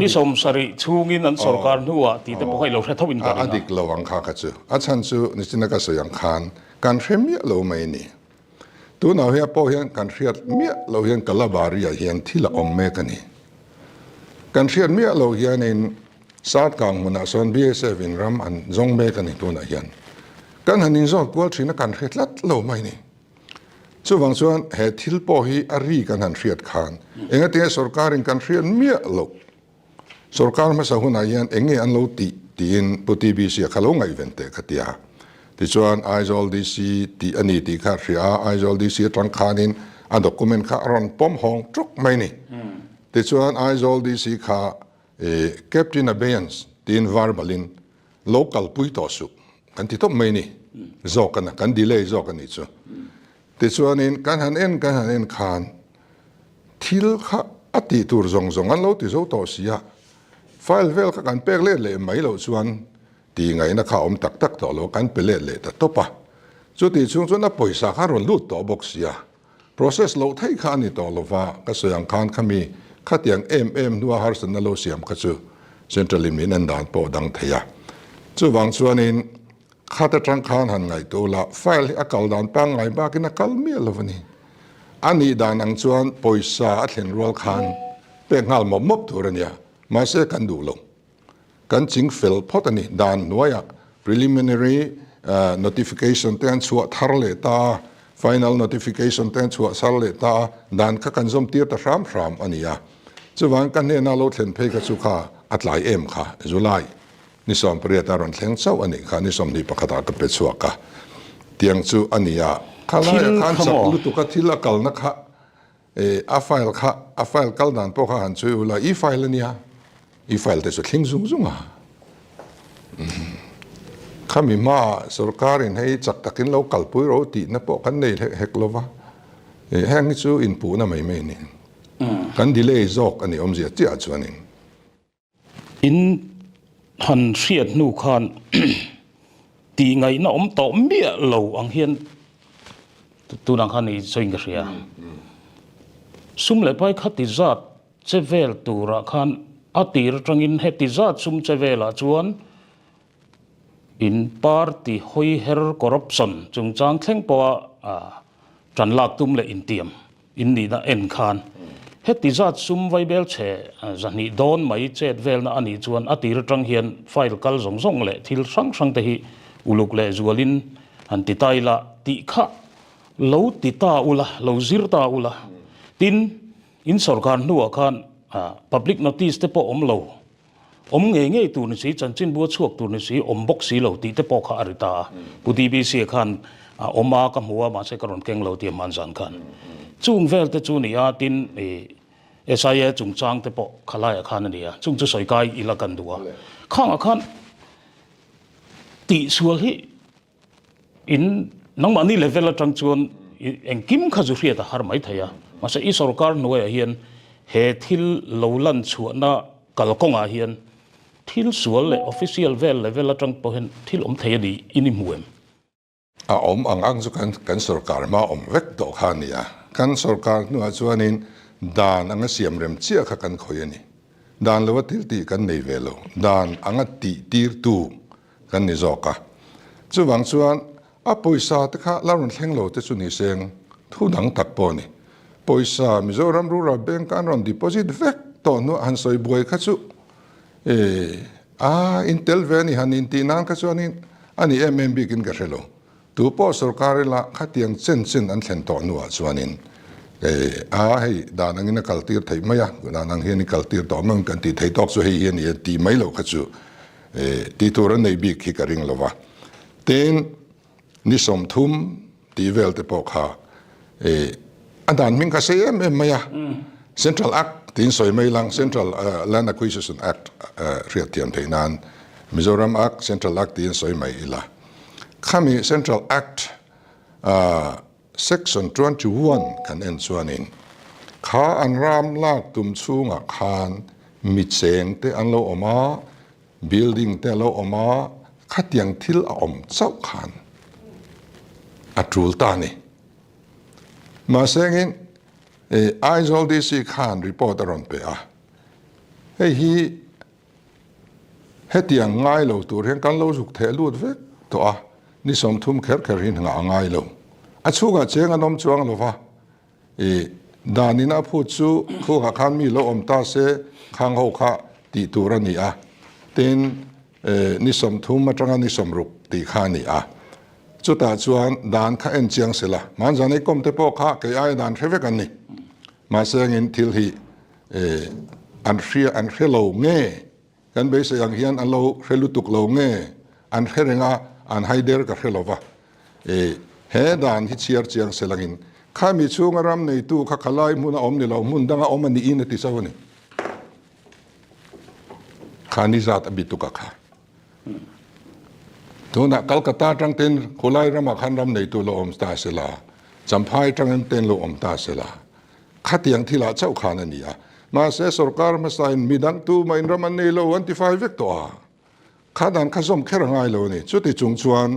Ni 70 chhungin an sorkar hnuah tih te pawh kha i lo hre tho in ka ring a. A dik lo ang kha kha chu. A chhan chu nichina ka sawi ang khan kan hre miah lo mai a ni. Tunah hian pawh hian kan hriat miah lo hian Kalabari ah hian thil a awm mek a ni. Kan hriat miah lo hianin Satkang hmunah sawn BSF in ram an zawng mek a ni tunah hian. Kan han inzawt kual thin a kan hre tlat lo mai ni. Chuvang chuan he thil pawh hi a ri kan han hriat khan engatinge sorkarin kan hriat miah loh. Sorkar hmasa hunah hian eng nge an lo tih tiin Pu TBC-a kha lo ngaihven teh ka ti a. Tichuan Aizawl DC tih a ni tih kha a hria a, Aizawl DC atang khanin a document kha a rawn pawm hawng ṭuk mai ni. Tichuan Aizawl DC kha Captain Abeyance tiin verbalin lo kalpui tawh suh kan ti tawp mai ni zawk a na, kan delay zawk a nih chu. Tichuanin kan han en kan han en khan thil kha a tih tur zawng zawng an lo ti zo tawh si a, file vel kha kan pek let leh mai loh chuan tih ngaihna kha a awm tak tak tawh lo, kan pe let leh ta tawp a. Chutih chhung chuan a pawisa kha a rawn lut tawh bawk si a, process loh theih kha a ni tawh lo va, ka sawi ang khan khami khatiang em em hnua harsatna lo siam kha chu Central in min en dan pawh dang thei a. Chuvang chuanin Khat atang khan han ngaihtuah la, file hi a kal dan pangngai bakin a kal miah lo a ni. A nih dan ang chuan pawisa a thlen rual khan pek nghal mawp mawp tur a nia, mahse kan duh lo. Kan ching fel phawt a ni. Dan hnuaiah preliminary notification te an chhuah thar leh ta a, final notification te an chhuah thar leh ta a, dan kha kan zawm tir ta hram hram a ni a. Chuvang ka hnena lo thlen phei kha chu kha a tlai em kha, July ni 18 a rawn thleng chauh a nih kha, ni 21 ah ka pe chhuak a, tiang chu a ni a. Kha laiah khan chak lutuk a thil a kalna kha E, a file kha, a file kal dan pawh kha han chhui ula, i file a nia, i file te chu thling zung zung a. Khami hmaah sorkarin hei chak takin lo kalpui ro tihna pawh kan nei hek lo va, e, heng hi chu inpuhna mai mai a ni. Kan delay zawk a ni awmzia chiah chuanin. In han hriat hnu khan tih ngaihna awm tawh miah lo ang hian tunah khan i sawiin ka hria. Sum leh pai kha ti zat che vel turah khan a tir atangin heti zat sum che velah chuan In party hawi her corruption chungchang thleng pawha tan lak tum leh intiam in nihna en khan heti zat sum vaibel chhe zahnih dawn mai chet velna a nih chuan a tir atang hian file kal zawng zawng leh thil hrang hrang te hi uluk leh zualin han ti ta ila tih kha lo ti ta ula, lo zir ta ula. Tin, in sorkar hnuah khan public notice te pawh awm lo. Awm ngei ngei tur ni si, chanchinbu a chhuak tur ni si, awm bawk si lo tih te pawh kha a ri ta a. Pu DBC-a khan a awm a, ka hmu a, mahse ka rawn keng lo tih a hman zan khan. Chung vel te chu ni a, tin i SIA chungchang te pawh khalaiah khan a ni a, chung chu sawi kai ila kan duh a. Khangah khan tihsual hi In nangmahni level atang chuan engkim kha zu hriat a har mai thei a, mahse i sorkar hnuaiah hian he thil lo lan chhuahna kalkawngah hian thil sual leh official vel level atang pawh hian thil awm thei a ni in i hmu em? A awm ang ang chu kan kan sorkar hma awm vek tawh kha a ni a, kan sorkar hnuah chuanin dan anga siam rem chiah kha kan khawih a ni. Dan lova thil tih kan nei ve lo, dan anga tih tirtu kan ni zawk a. Chuvang chuan a pawisa te kha la rawn thleng lo te chu ni seng thu dang tak pawh a ni. Pawisa Mizoram Rural Bank an rawn deposit vek tawh hnuah han sawi buai kha chu e a in tel ve a ni han intih nan kha chuanin a ni em em bikin ka hre lo. Tu pawh sorkar ila khatiang chen chen an thlen tawh hnuah chuanin a hei dan angin a kaltir theih mai a, dan ang hian i kaltir tawh mai ang kan tih theih tawk chu hei hi a ni a tih mai loh kha chu tih tur an nei bik hi ka ring lo va. Tin, ni 30 tih vel te pawh kha a dan hming kha sei em em mai a, Central Act tiin sawi mai lang, Central Land Acquisition Act hriatthiam theih nan Mizoram Act, Central Act tiin sawi mai ila. Khami Central Act Section 21 kan en chuanin kha an ram lak tum chhungah khan mi cheng te an lo awm a, building te a lo awm a, khatiang thil a awm chauh khan a tul ta a ni. Mahsengin Aizawl DC khan report a rawn pe a, hei hi Hetiang ngai lo tur hian kan lo zuk theh lut vek tawh a, ni 30 kher kher hi hna a ngai lo. A chhungah cheng an awm chuang lo va, i danin a phut chu khungah khan mi lo awm ta se khang ho kha tih tur a ni a, tin ni 30 atanga ni 60 tih kha a ni a. Chutah chuan dan kha en chiang se la, hmanzan ei kawm te pawh kha kei aia dan hre vek an ni. Mahse angin thil hi an hria an hre lo nge kan beisei ang hian an lo hre lutuk lo nge an hre reng a an hai der ka hre lo va he dan hi chhiar chiang se langin khami chhunga ram neitu kha khalai hmun a awm ni lo hmun danga awm a niin a ti chauh a ni kha ni zat a bituk a kha tunah Calcutta atang ten khulai ramah khan ram neitu lo awm ta se la Champhai atangin ten lo awm ta se la Khatiang thilah chauh khan a ni a, mahse sorkar hmasain midang tumah in ram an nei lo an ti fai vek tawh a, kha dan kha zawm kher a ngai lo a ni. Chuti chung chuan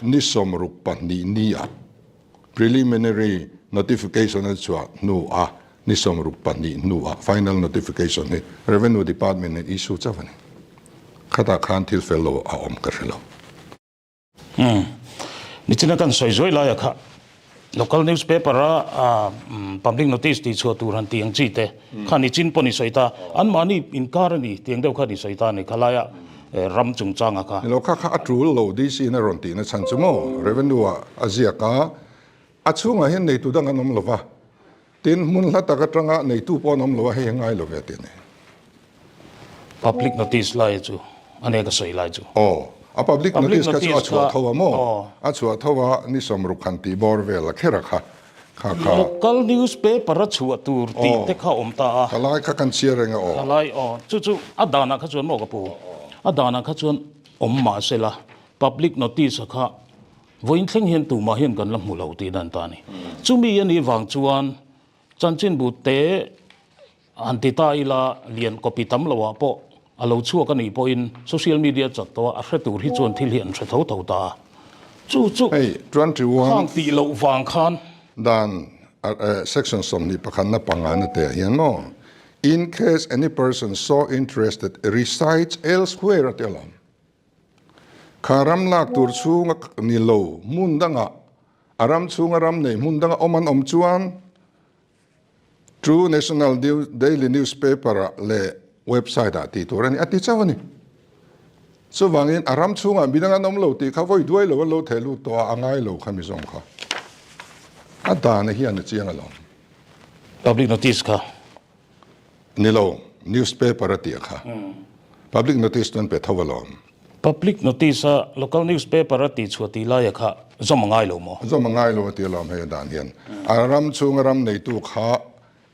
ni 62 ni ah preliminary notification a chhuah hnu ah ni 62 hnu ah final notification hi Revenue Department in issue chauh a ni. Khatah khan thil fel lo a awm ka hre lo. Umm. Nichina kan sawi zuai laia kha. Local newspaper a public notice tih chhuah tur han tih ang chi te khan i chin pawh ni sawi ta, anmahni inkar a ni tih ang deuh khan i sawi ta a ni khalaia ram chungchanga kha. Nilo kha kha a tul lo DC in a rawn tihna chhan chu maw revenue ah a ziak a, a chhungah hian neitu dang an awm lo va, Tin, hmun hla tak atanga neitu pawh an awm lo a, hei a ngai lo ve tih a ni. Public notice lai chu a nia ka sawi lai chu. Aw, a public notice kha chu a chhuah tho a maw? A chhuah tho a, ni sawmruk han tih bawr vel a kher a kha, kha kha. Local newspaper a chhuah tur tih te kha awm ta a. Kha lai kha kan chhiar reng a aw. Kha lai aw, chu chu a danah kha chuan maw ka pu? A danah kha chuan awm mah sela, public notice a kha Vawiin thleng hian tumah hian kan la hmu lo tih dan ta a ni. Chumi a nih vang chuan chanchinbu te han ti ta ila lian copy tam loah pawh a lo chhuak a nih pawhin social media chak tawh a, a hre tur hi chuan thil hi an hre tho tho ta a. Chu chu Hei, 21. Khang tih loh vang khan. Dan section 21 na pangana te ah hian maw, In case any person so interested resides elsewhere a ti alawm. Kha ram lak tur chhunga ni lo hmun dangah, a ram chhunga ram nei hmun danga awm an awm chuan True National Daily Newspaper-ah leh website-ah tih tur a ni, a ti chauh a ni. Chuvangin a ram chhungah midang an awm lo tih kha vawi duai lo an lo theh lut tawh a, a ngai lo kha mi zawng kha. A dana hian a chiang alawm. Public notice kha. Ni lo, newspaper a tih kha. Public notice chuan pe tho alawm. Public notice a local newspaper a tih chhuah tih laia kha zawm a ngai lo maw? Zawm a ngai lo a ti alawm hei a dan hian. A ram chhunga ram neitu kha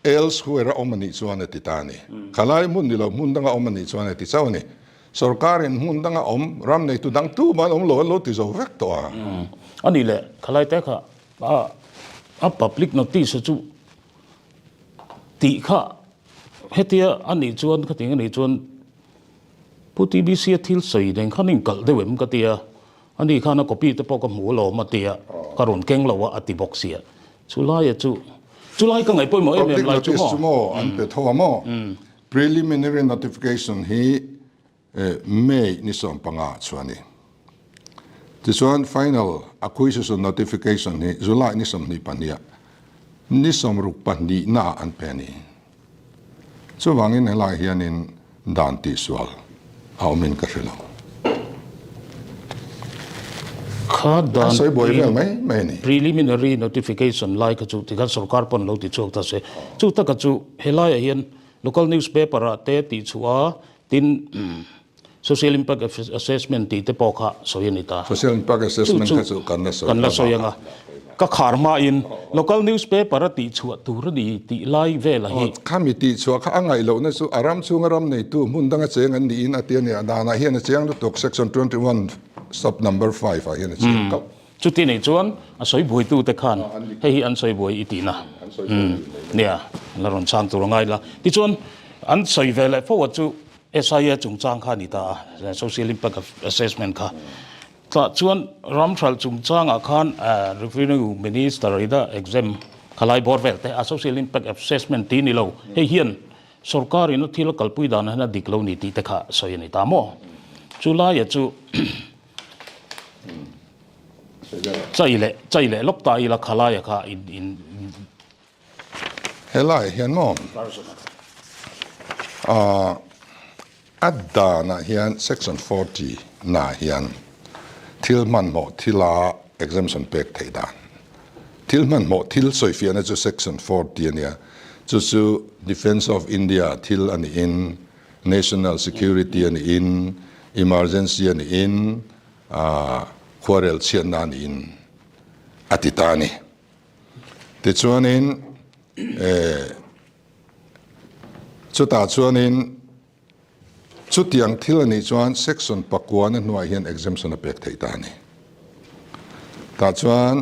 elsewhere a awm a nih chuan a ti ta a ni. Khalai hmun ni lo hmun danga awm a nih chuan a ti chauh a ni. Sorkarin hmun danga awm ram neitu dang tumah an awm lo an lo ti zo vek tawh a. A nih leh khalai te kha a public notice a chu Tih kha hetia a nih chuan khatiang a nih chuan Pu TBC a thil sawi nen khan inkalh deuh em ka ti a, ani khan a copy te pawh ka hmu alawm a ti a, ka rawn keng lo a a ti bawk sia. Chulaia chu, chulai ka ngaih pawimawh em em lai chu maw? Public notice chu maw an pe tho a maw? Preliminary notification hi May ni 15 chu a ni. Tichuan final acquisition notification hi July ni 22 ah ni 62 naah an pe a ni. Chuvangin helai hianin dan tihsual a awmin ka hre lo. Kha dan A sawi buai vel mai mai a ni. Preliminary notification lai kha chu tikhan sorkar pawn lo ti chhuak ta se. Chu taka chu helaiah hian local newspaper ah te tih chhuah a Tin, Social Impact Assessment tih te pawh kha sawi a ni ta. Social Impact Assessment kha chu kan la sawi kan la sawi ang a. Ka khar hmain local newspaper a tih chhuah tur a ni tih lai vela hi. Khami tih chhuah kha a ngaih lohna chu a ram chhunga ram neitu hmun danga cheng an niin a ti a ni. A danah hian a chiang lutuk Section 21 sub number 5 ah hian a chiang kauh. Chuti nei chuan a sawi buaitute khan hei hi an sawi buai i tihna nia an la rawn chhang tur a ngai la. Tichuan an sawi ve leh fo a chu SIA chungchang kha a ni ta a, Social Impact Assessment kha. Tah chuan ramhralh chungchangah khan Revenue Minister ina exam khalai bawr vel te a Social Impact Assessment tih ni lo hei hian sorkar in a thil a kalpui dan hian a dik lo ni tih te kha sawi a ni ta maw? Chulaia chu Chai leh chai leh lawk ta ila khalaia kha in in Helai hian maw ah a danah hian section 40 na hian thil hmanhmawh thila exemption pek theih dan thil hmanhmawh thil sawifiahna chu section 40 a nia chu chu defence of India thil a niin National security a niin, emergency a niin, khuarel chhiatna a niin a ti ta a ni. Tichuanin chutah chuanin chutiang thil a nih chuan section pakuana hnuaiah hian exemption a pek theih ta a ni. Tah chuan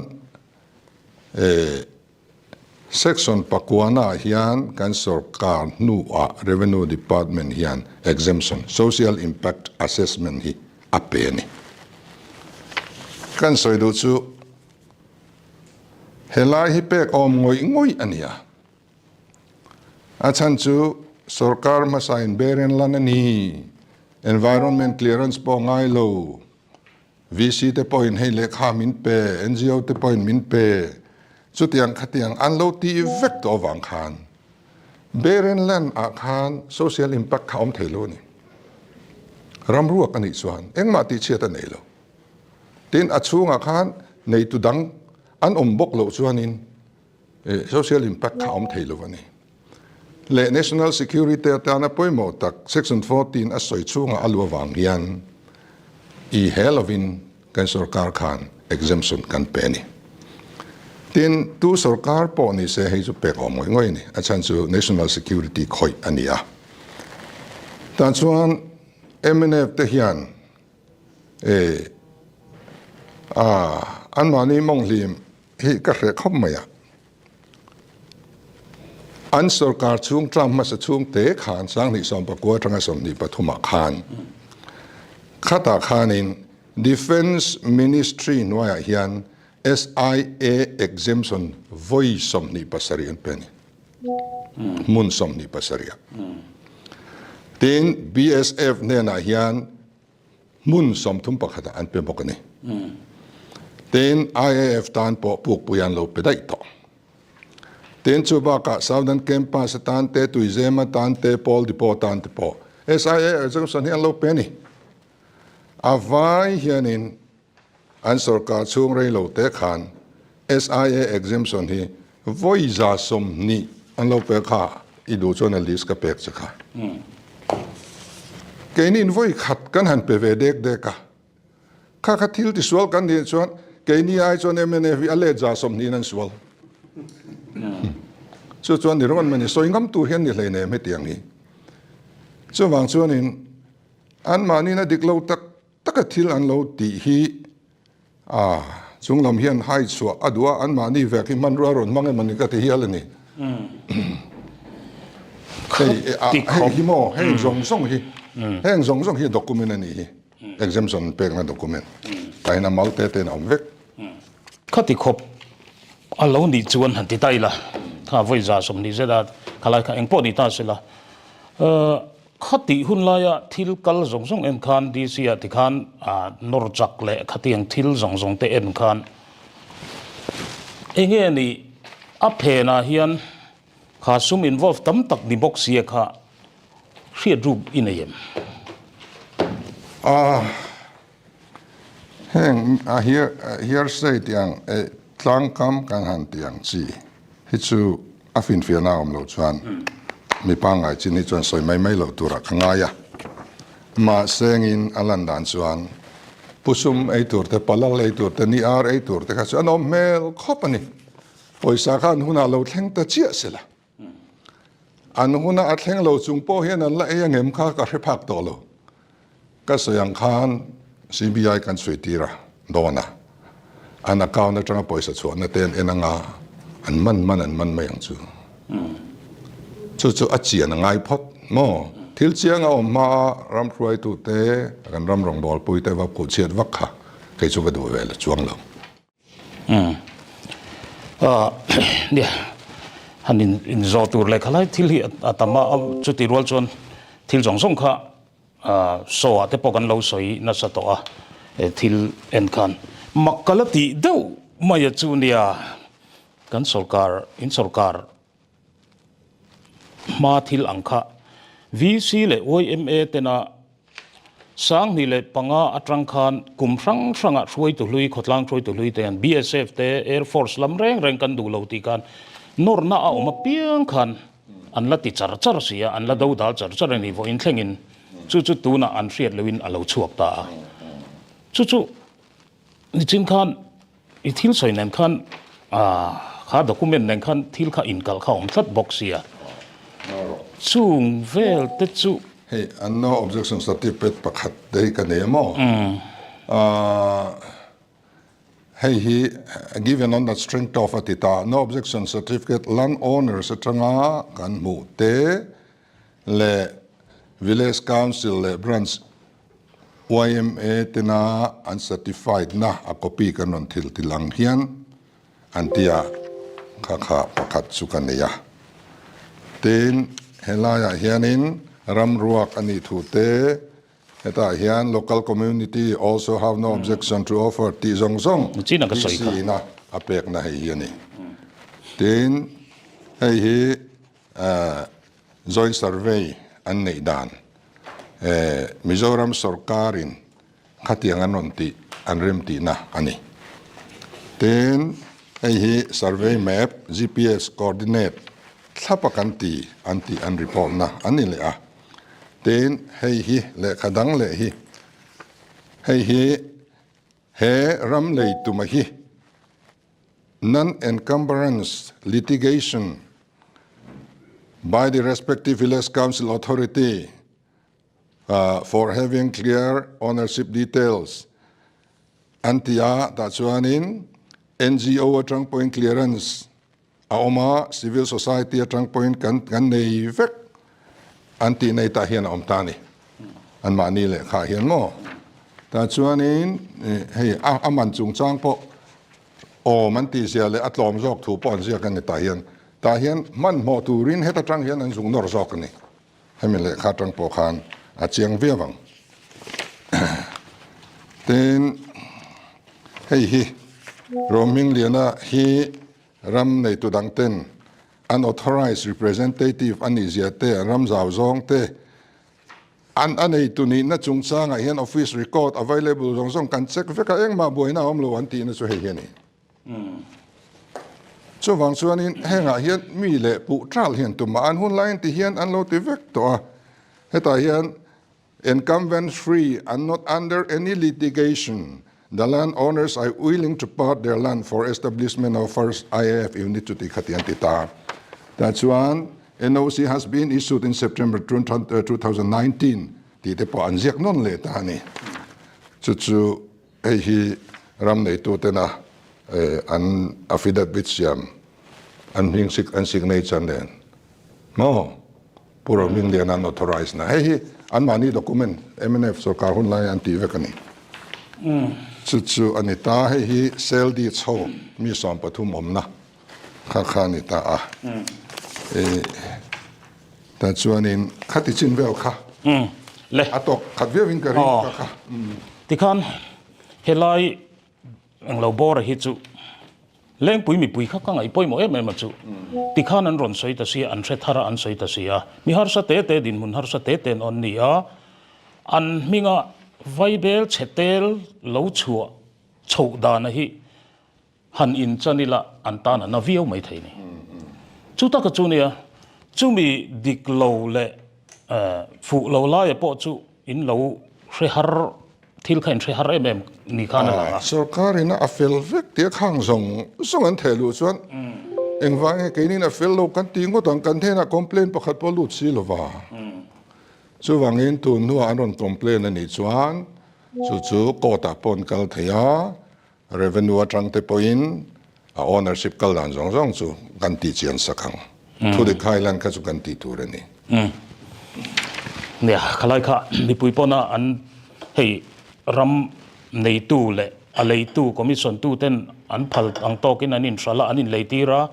Section pakuana ah hian kan sorkar hnuah Revenue Department hian exemption, Social Impact Assessment hi a pe a ni. Kan sawi duh chu helai hi pek awm ngawih ngawih a ni a. A chhan chu sorkar hmasa in beren lan a ni, environment clearance pawh ngai lo, VC te pawhin hei lehkha min pe, ngo te pawhin min pe. Chutiang khatiang an lo ti vek tawh avang khan Barren land ah khan social impact kha awm thei lo a ni. Ram ruak a nih chuan engmah tihchhiat a nei lo. Tin, a chhungah khan neitu dang an awm bawk loh chuanin social impact kha awm thei lo a ni. Leh national security atana pawimawh tak section 14 a sawi chhungah a lu avang hian i he lovin kan sorkar khan exemption kan pe a ni. Tin, tu sorkar pawh ni se hei chu pek awm ngawih ngawih a ni. A chhan chu national security khawih a ni a. Tah chuan mnf te hian e a anmahni mawnghlim hi ka hreh khawp mai a. An sorkar chhung term hmasa chhung te khan 2019 atanga 23 ah khan khatah khanin Defence Ministry hnuaiah hian SIA exemption vawi 27 an pe a ni. Hmun 27 ah. Tin, BSF hnenah hian Hmun 31 ah an pe bawk a ni. Tin, IAF tan pawh pukpui an lo pe daih tawh. Tin, chu bakah Southern Campus atan te, Tuizem atan te, Pawl Depot atan te pawh SIA exemption hi an lo pe a ni. A vai hianin An sorkar chhung rei lo te khan SIA exemption hi vawi 120 an lo pek kha i duh chuan a list ka pek che kha. Keini in vawi khat kan han pe ve dek dek a, kha kha thil tisual kan nih chuan keini ai chuan mnf hi a let 120 in an sual. Chu chuan ni ringawt mai ni, sawi ngam tur hian ni hleinem hetiang hi. Chuvang chuanin anmahniin a dik lo tak Taka thil an lo tih hi a chung lam hian hai chhuah a duh a, anmahni vek hi hmanrua rawn hmang em a ni ka ti hial a ni. Hei hei hi maw heng zawng zawng hi heng zawng zawng hi document a nih hi exemption pekna document tah hian a mal te te in a awm vek. Khati khawp a lo nih chuan han ti ta ila kha vawi 120 zet a khalai kha engpawh ni ta sela Khatih hun laia thil kal zawng zawng en khan DC ah tikhan nawr chak leh khatiang thil zawng zawng te en khan enge ni a phenah hian kha sum involve tam tak ni bawk sia kha hriat ruk i nei em? A heng a hearsay tih ang eh tlangkam kan han tih ang chi hi chu A finfiahna a awm loh chuan mi pangngai chin hi chuan sawi mai mai loh turah ka ngai a. Mahsengin a lan dan chuan pusum ei tur te, palal ei tur te, ni ar ei tur te kha chu an awm hmel khawp a ni. Pawisa kha an hunah lo thleng ta chiah se la. An huna a thleng lo chung pawh hian an la ei angem kha ka hre phak tawh lo. Ka sawi ang khan CBI kan chhui tir a, dawn a, an account atanga pawisa chhuahna te an en anga an man man an man mai ang chu. Chu chu a chian a ngai phawt maw? Thil chiang a awm hma a ram hruaitu te, kan ram rawngbawlpui te va phuh chhiat vak kha kei chu ka duh ve la chuang lo. Nia, han in zawh tur leh khalai thil hi a tam a, chuti rual chuan thil zawng zawng kha Saw ah te pawh kan lo sawi nasa tawh a, he thil en khan mak ka la tih deuh mai a chu nia, kan sorkar, in sorkar hma thil ang kha VC leh yma tena 2005 atang khan kum hrang hrangah hruaitu hlui, khawtlang hruaitu hlui te hian BSF te, Air Force lam reng reng kan duh lo tih khan nawrna a awm apiang khan An la ti char char si a, an la do dal char char a ni vawiin thlengin chu chu tunah an hriat lohin a lo chhuak ta a. Chu chu nichin khan i thil sawi nen khan kha document nen khan thil kha inkalh kha a awm tlat bawk si a. Chung vel te chu. Hei an no objection certificate pakhat te hi ka nei a maw? Hei hi given on the strength of a ti ta, no objection certificate land owners atanga kan hmuh te leh Village Council leh Branch yma tena an certified na a copy kan rawn thil ti lang hian an ti a, kha kha pakhat chu ka nei a. Tin, helaiah hianin ram ruak a nih thu te, Hetah hian local community also have no objection to offer tih zawng zawng DC ina a pekna hei hi a ni. Tin, hei hi Joint Survey an neih dan Mizoram sawrkarin khatiang an rawn tih an rem tihna a ni. Tin, hei hi Survey Map, GPS Coordinate thlapa kan ti an tih an report na a ni leh a. Tin, hei hi lehkha dang leh hi hei hi he ram lei tuma hi Non-encumbrance litigation by the respective village council authority for having clear ownership details an ti a, tah chuanin NGO atang pawhin clearance a awm a, civil society atang pawhin kan kan nei vek an tih nei tah hian a awm ta a ni. Anmahni lehkha hian maw? Tah chuanin hei a man chungchang pawh awm an tih zia leh a tlawm zawk thu pawh an ziak a ni tah hian. Tah hian hmanhmawh turin heta tang hian an zung nawr zawk a ni. Hemi lehkha atang pawh khan a chiang viau ang. Tin, hei hi Rohmingliana hi ram neitu dang ten an authorised representative a nih zia te, an ram zau zawng te, an a neitu nihna chungchangah hian office record available zawng zawng kan check vek a, engmah buaina a awm lo an tihna chu hei hi a ni. Chuvang chuanin hengah hian mi leh puh ṭal hian tumah an hun laiin ti hian an lo ti vek tawh a. Hetah hian incumbents free and not under any litigation, the land owners are willing to part their land for establishment of first IAF unit chu ti kha ti an ti ta. Tah chuan NOC has been issued in September 2019 tih te pawh an ziak nawn leh ta a ni. Chu chu Hei hi ram neitutena an affidavit siam an hming an signature nen maw Pu Rohmingliana an authorise na. Hei hi anmahni document mnf sorkar hun laia an tih vek a ni. Chu chu a ni ta. Hei hi sale deeds ho mi 13 awmna kha kha a ni ta a. Tah chuanin khati chin vel kha a tawk khat viauin ka ring ka kha. Tikhan helai englo bawra hi chu Lengpui mipui kha ka ngaih pawimawh em em a chu. Tikhan an rawn sawi ta sia, an hre thar a an sawi ta sia. Mi harsa te te dinhmun harsa te te an awn ni a, an hminga vaibel chhe tel lo chhuah chhoh dana hi Han inchan ila an tan a na viau mai thei ni. Chu taka chu nia, chumi dik lo leh fuh lo laia pawh chu in lo hre har, thil kha in hre har em em ni khan a lang a. Sorkar ina a fel vek tia khang zawng zawng an theh luh chuan engvang nge keinin a fel lo kan tih ngawt ang, kan hnenah complaint pakhat pawh lut si lova. Chuvangin tun hnuah an rawn complaint a nih chuan chu chu court ah pawh an kal thei a, Revenue atang te pawhin a ownership kal dan zawng zawng chu kan tih chian sak ang. Thudik Highland kha chu kan tih tur a ni. Nia, khalai kha mipui pawna an hei ram neitu leh a leitu commission tu ten an phal ang tawkin an inhralh a, an inleitir a,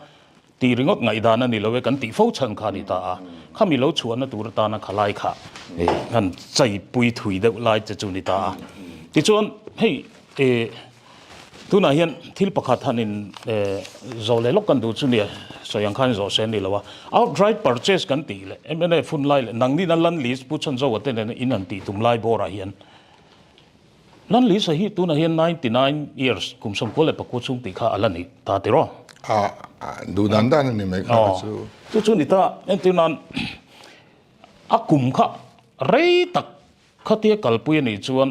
Tih ringawt ngaihdan a ni lo e kan tih fo chhan kha a ni ta a, khami lo chhuahna tur atana khalai kha han chaipui thui deuh lai che chu a ni ta a. Tichuan hei tunah hian thil pakhat han in zawh leh lawk kan duh chu nia sawi ang khan zawh se a ni lo a, outright purchase kan tih leh mnf hun lai leh nangnin a land lease Pu Chhanzoa te nena in han tih tum lai bawrah hian Lan Lisa hi tunah hian 99 years, kum 94 chhung tih kha a la ni ta tiraw? A, duh dan dan a ni mai kha ka chu. Chu chu ni ta, entir nan a kum kha rei tak khatia kalpui a nih chuan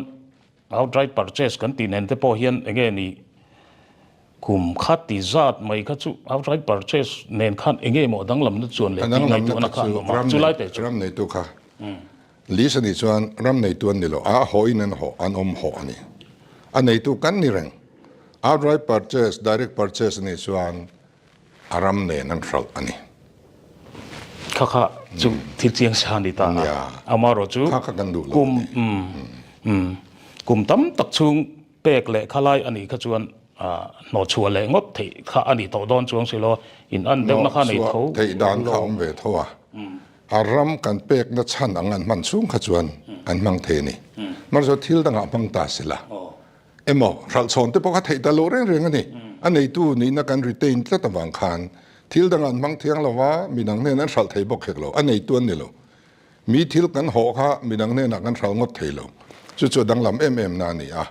outright purchase kan tih nen te pawh hian enge ni kum kha ti zat mai kha chu outright purchase nen khan enge maw danglamna chuan leh tih ngaihtuahna kha an awm a, chu lai te chu. Ram neitu kha List a nih chuan ram neitu an ni lo, a hawhin an haw, an awm haw a ni. A neitu kan ni reng. Outright purchase, direct purchase a nih chuan a ram nen an hralh a ni. Kha kha chu thil chiang sa a ni ta a, amaherawh chu Kha kha kan duh lo a ni. Kum tam tak chhung pek leh kha lai a nih kha chuan hnawhchhuah leh ngawt theih kha a nih tawh dawn chuang si lo, in an deuhna kha a nei tho. Hnawhchhuah theih dan kha a awm ve tho a. A ram kan pekna chhan ang an hman chhung kha chuan an hmang thei a ni. Mahse thil dangah hmang ta se la emaw hralhchhawn te pawh kha theih ta lo reng reng a ni. A neitu nihna kan retain tlat avang khan. Thil dang an hmang thiang lo va, midang hnen an hralh thei bawk hek lo, a neitu an ni lo. Mi thil kan hawh kha midang hnenah kan hralh ngawt thei lo. Chu chu a danglam em em na a ni a.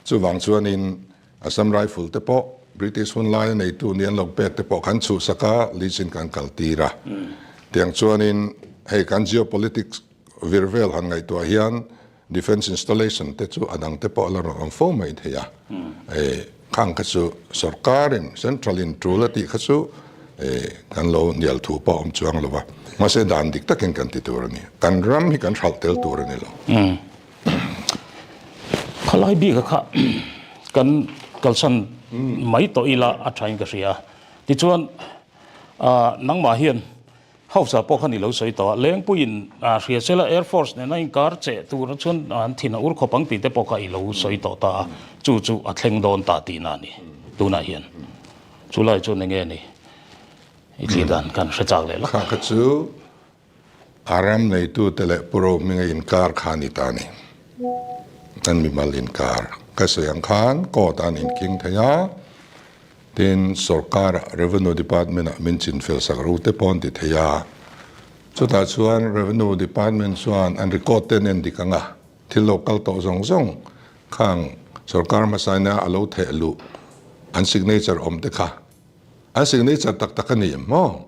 Chuvang chuanin Assam Rifle te pawh British hun laia neitu ni an lo pek te pawh kan chhuhsak a, lease in kan kaltir a. Tiang chuanin hei kan geopolitics vir vel han ngaihtuah hian Defence installation te chu a dang te pawh a la rawn awm fo mai thei a, khang kha chu sorkarin central in tul a tih kha chu kan lo hnial thu pawh a awm chuang lo va, mahse dan dik takin kan ti tur a ni, kan ram hi kan hralh tel tur a ni lo. Khalai bik kha kan kalsan mai tawh ila a thain ka hria, tichuan nangmah hian Hausa pawh khan i lo sawi tawh a, Lengpuiin a hria sela Air Force nena inkar che tur chuan an thin a ur khawp ang tih te pawh kha i lo sawi tawh ta a, chu chu a thleng dawn ta tihna a ni tunah hian. Chu lai chuan enge ni i thlir dan kan hre chak leh lawk. Kha kha chu a ram neitute leh Pu Rohminga inkar kha a ni ta a ni. Kan mimal inkar ka sawi ang khan court ah an inking thei a. Tin, sorkara Revenue Department-ah min chinfel sak ro te pawh an ti thei a. Chutah chuan Revenue Department chuan an record te an en dik ang a, thil lo kal tawh zawng zawng khang sorkar hmasaina a lo theh luh an signature awm te kha an signature tak tak a ni em maw?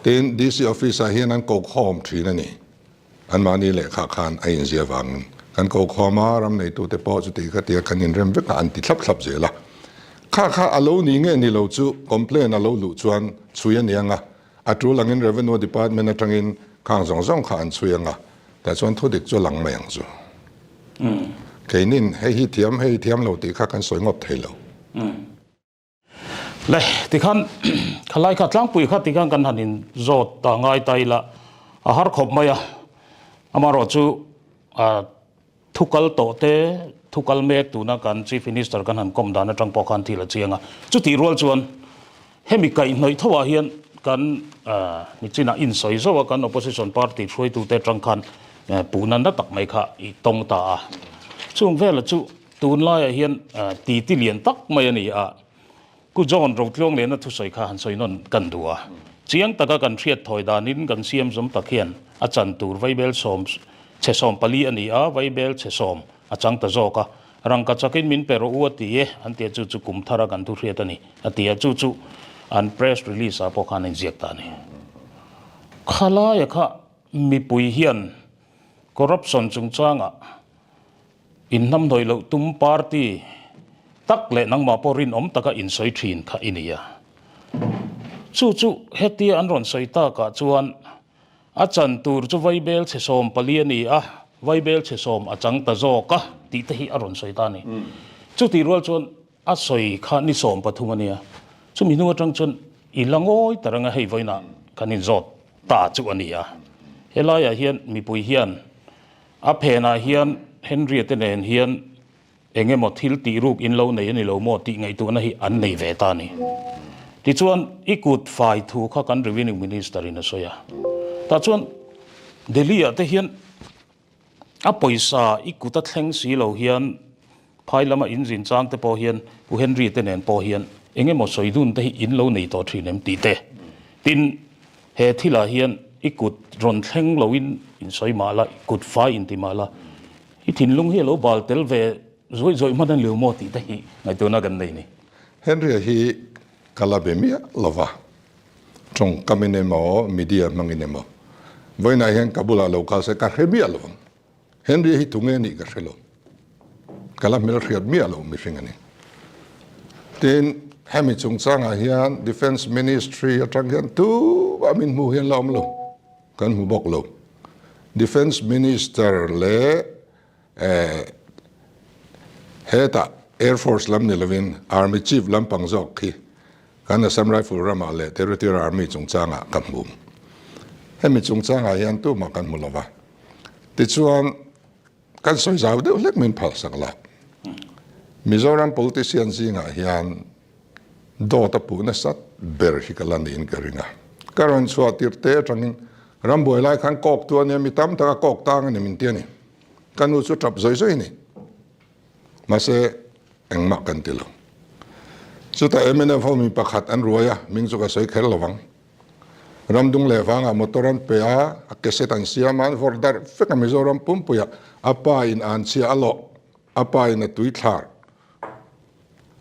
Tin, DC Office-ah hian an ko khawm thin a ni. Anmahni lehkha khan a inzia vangin kan ko khawm a, ram neitute pawh chuti kha tia kan inrem vek a, an ti thlap thlap zel a. Kha kha a lo ni nge ni lo chu complaint a lo luh chuan chhui a ni ang a, a tul angin Revenue Department atangin khang zawng zawng kha an chhui ang a, tah chuan thudik chu a lang mai ang chu. Keinin hei hi thiam hei hi thiam lo tih kha kan sawi ngawt thei lo. Le, tikhan khalai kha tlangpui kha tikhan kan han in zawt ta ngai ta ila a har khawp mai a, amaherawh chu thu kal tawh te thu kal mek tuna kan Chief Minister kan han kawm dan atang pawh khan thil a chiang a, chutih rual chuan hemi kaihhnawih tho ah hian kan nichinah insawi zauh a kan opposition party hruaitute atang khan puhna na tak mai kha i tawng ta a, chung vela chu Tunlaiah hian titi lian tak mai a ni a, Pu John Rotluanglena thusawi kha han sawi nawn kan duh a. Chiang taka kan hriat thawi danin kan siam zawm tak hian a chan tur vaibel sawm chhe 14 a ni a, vaibel chhe sawm a chang ta zawk a. Rangka chakin min pe rawh u a ti e, an ti a, chu chu kum thara kan thu hriat a ni a ti a, chu chu an press release ah pawh khan a inziak ta a ni. Khalaia kha mipui hian corruption chungchangah Inhnamhnawih loh tum party tak leh nangmah pawh rinawm taka insawi thin kha i ni a. Chu chu hetia an rawn sawi takah chuan a chan tur chu vaibel chhe 14 a ni a, vaibel chhe sawm a chang ta zawk a tih te hi a rawn sawi ta a ni. Chutih rual chuan a sawi kha ni 13 a nia. Chumi hnu atang chuan i la ngawi ta reng a, hei vawiinah kan inzawt ta chu a ni a. Helaiah hian mipui hian A phenah hian Henry-a te nen hian eng emaw thil tih ruk in lo nei a ni lo maw tih ngaihtuahna hi an nei ve ta a ni. Tichuan, i kut fai thu kha kan Revenue Minister in a sawi a. Tah chuan Delhi-ah te hian a pawisa i kut a thleng si lo hian Phai lama in zin chang te pawh hian Pu Henry te nen pawh hian eng emaw sawi dun te hi in lo nei tawh thin em tih te. Tin, he thilah hian i kut rawn thleng loin in sawi mah la, i kut fai in ti mah la, i thinlung hi a lo bal tel ve zuaih zuaih hman a ni lo maw tih te hi ngaihtuahna kan nei ni. Henry-a hi ka la be miah lo va, tawngkamin emaw media hmangin emaw vawiinah hian ka bulah lo kal se ka hre miah lo ang. Henry hi tunge nih ka hre lo. Ka la hmelhriat miah lo mihring a ni. Tin, hemi chungchangah hian Defence Ministry atang hian tumah min hmuh hian la awm lo. Kan hmu bawk lo. Defence Minister leh eh hetah Air Force lam ni lovin Army Chief lampang zawk khi Kan Assam Rifle ramah leh Territorial Army chungchangah ka hmu. Hemi chungchangah hian tumah kan hmu lova. Tichuan, kan sawi zau deuh hlek min phalsak la. Mizoram politician zingah hian dawt a puh nasat ber hi ka la niin ka ring a. Ka rawn chhuah tirh te atangin rambuai lai khan kawk tu a nia, mi tam taka kawk tang a ni min ti a ni. Ka nu chu tap zawi zawi a ni. Mahse, engmah kan ti lo. Chutah mnf ho mi pakhat an ruai a, hming chu ka sawi kher lo vang. Ramdung leh vangah motor an pe a, a cassette an siam a, an vawrh darh vek a Mizoram pumpuiah a pa in an chhia a lawh, a pa in a tui thlar.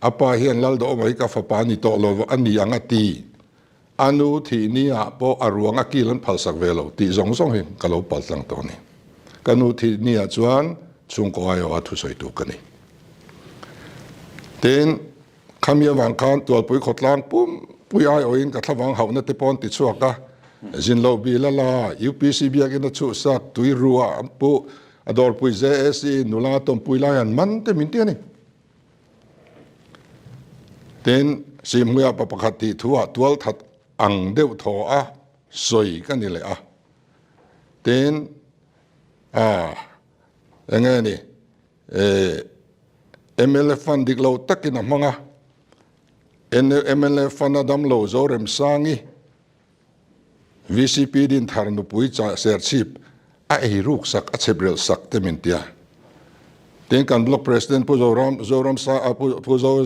A pa hian Laldawma hi ka fapa ni tawh lo a ni ang a ti. A nu thih ni ah pawh a ruang a kil an phalsak ve lo tih zawng zawng hi ka lo pal tlang tawh a ni. Ka nu thih ni ah chuan chhungkaw aiawha thusawitu ka ni. Tin, khami avang khan Tualpui khawtlang pumpui aiawhin ka thlavang hauhna te pawh an ti chhuak a, zin loh bil a la, UPC biakin a chhuhsak, tui ruah an puh, a dawrpui JAC nula tawmpui lai an man te min ti a ni. Tin, Sihhmuia pa pakhat tih thu ah tual that ang deuh thaw a sawi ka ni leh a. Tin, ah, eng nge ni, eh, mla fund dik lo takin a hmang a, mla fund a dam lo Zoremsangi, VCP Dinthar nupui chah serchhip a ei ruk sak a chhep relh sak te min tia. Tin kan Block President Pu Zoram Zoram sa a Pu Pu Zo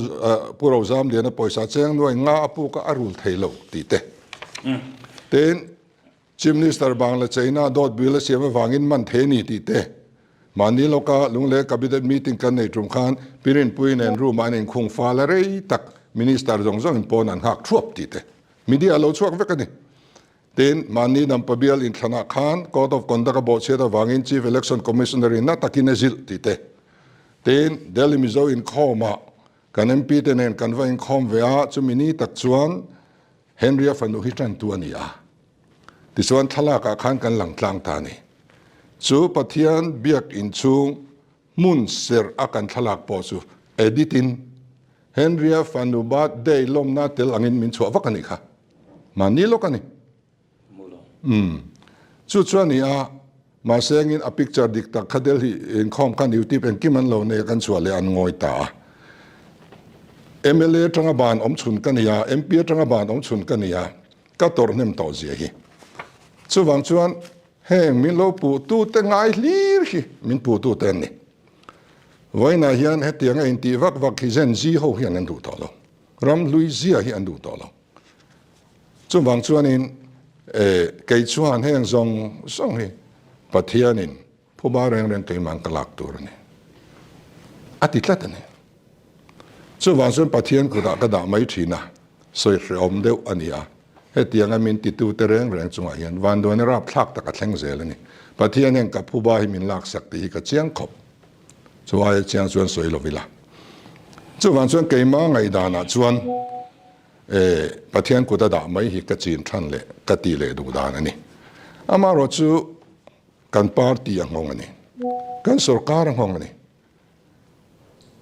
Pu Rozam Liana pawisa cheng nuai nga a puk a a rul thei lo tih te. Tin Chief Minister Bangla China dawt bill a siam avangin man thei a ni tih te. Mahni lawka Lunglei Cabinet meeting kan nei tum khan Pi Rinpui nen room ah an inkhung fal a rei tak Minister zawng zawngin pawn an nghak thuap tih te. Media a lo chhuak vek a ni. Tin, mahni Nampa bial inthlanah khan Code of Conduct a bawhchhiat avangin Chief Election Commissioner in na takin a zilh tih te. Tin, Delhi Mizo inkhawmah kan MP te nen kan va inkhawm ve a, chumi ni tak chuan Henry-a fanu hi tantu a ni a. Tichuan thlalakah khan kan lang tlang ta a ni. Chu Pathian biak inchhung Hmun serh a kan thlalak pawh chu edit in Henry-a fanu birthday lawmna tel angin min chhuah vak a nih kha. Mahni lawk a ni. Umm. Chu chu a ni a, mahse engin a picture dik tak kha Delhi inkhawm khan YouTube engkim an lo nei a kan chhuah leh an ngawi ta a. Mla atanga ban awm chhun ka ni a, MP atanga ban awm chhun ka ni a, ka tawrh hnem tawh zia hi. Chuvang chuan Heng min lo puhtute ngai hlir hi min puhtute an ni. Vawiinah hian hetiang a intih vak vak hi Gen Z ho hian an duh tawh lo. Ram hlui zia hi an duh tawh lo. Chuvang chuanin kei chuan heng zawng zawng hi Pathianin phuba reng reng keimah ka lak tur a ni. A ti tlat a ni. Chuvang chuan Pathian kutah ka dah mai thin a, sawi hrehawm deuh a ni a. Hetianga min titute reng reng chungah hian vanduaina rapthlak tak a thleng zel a ni. Pathian hian ka phuba hi min laksak tih hi ka chiang khawp. Chu aia chiang chuan sawi lo ila. Chuvang chuan keimah ngaihdanah chuan e Pathian kut a dah mai hi ka chin than leh ka tih leh duh dan a ni. Amaherawh chu kan party a nghawng a ni. Kan sorkar a nghawng a ni.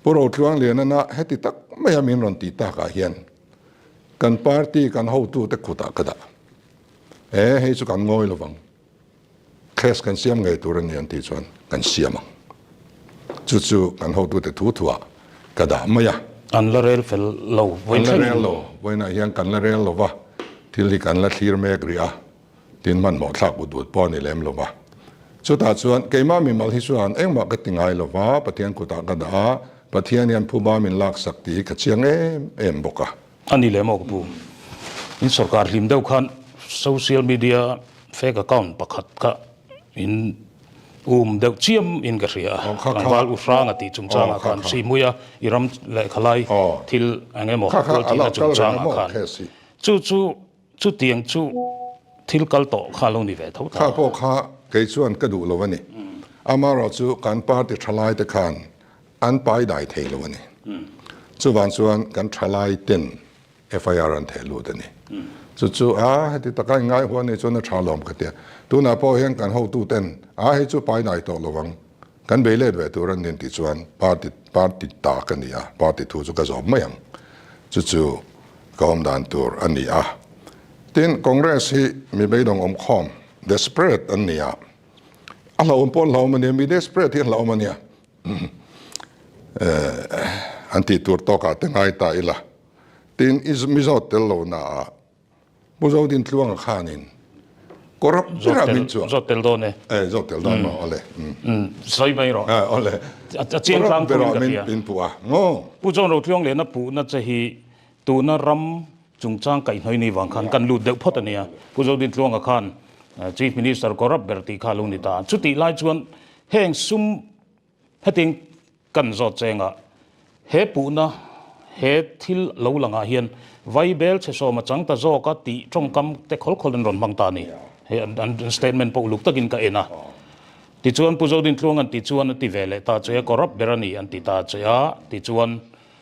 Pu Rotluanglianana heti tak maia min rawn tih takah hian kan party kan hotute kutah ka dah. E, hei chu kan ngawi lovang. Case kan siam ngei tur a ni an tih chuan kan siam ang. Chu chu kan hotute thu thuah ka dah mai a. An la rel fel lo. An la rel lo. Vawiinah hian kan la rel lo va, thil hi kan la thlir mek rih a. Tin hmanhmawh thlak ut ut pawh a ni lem lo va. Chutah chuan keimah mimal hi chuan engmah ka ti ngai lo va, Pathian kutah ka dah a, Pathian hian phuba min laksak tih hi ka chiang em em bawk a. A ni lem aw ka pu. In sorkar hlim deuh khan social media fake account pakhat kha in um deuh chiam in ka hria a. Tlangval u hranga tih chungchangah khan Sihmuia i ram lehkhalai thil eng emaw tualthihna chungchangah khan chu chu Chutiang chu thil kal tawh kha lo ni ve tho ta. Kha pawh kha kei chuan ka duh lo a ni. Amaherawh chu kan party thalai te khan an pai dai thei lo a ni. Chuvang chuan kan thalai ten FIR an theh lut a ni. Chu chu a heti taka in ngai huan ni chuan a tha lawm ka tia. Tunah pawh hian kan hotu ten a hei chu pai dai tawh lo ang. Kan bei let ve tur an nin tih chuan party party ta ka ni a, party thu chu ka zawm mai ang. Chu chu ka awm dan tur a ni a. Tin, Congress hi mi beidawng awm khawm, desperate, an ni a. A hlauhawm pawh an hlauhawm a nia, mi desperate hi an hlauhawm a nia. An tih tur tawkah te ngai ta ila. Tin, Mizo tel lohna ah Pu Zodin Tluanga khanin corrupt berah min chuah. Zawt tel dawn e. E, zawt tel dawn maw, awle. Sawi mai rawh. E, awle. A chiang tlang berah min min puh a, maw. Pu John Rotluang lehna puhna che hi. Tuna ram chungchang kaihhnawih ni vang khan kan lut deuh phawt a nia. Pu Zodintluanga khan Chief Minister corrupt ber tih kha a lo ni ta. Chutih lai chuan heng sum hetiang kan zawt chengah he puhna he thil lo langah hian Vaibel chhe sawm a chang ta zawk a tih tawngkam te khawl khawl an rawn hmang ta a ni. Hei an statement pawh uluk takin ka en a. Tichuan Pu Zodintluanga'n tichuan a ti ve leh ta che a, corrupt ber a ni an ti ta che a, tichuan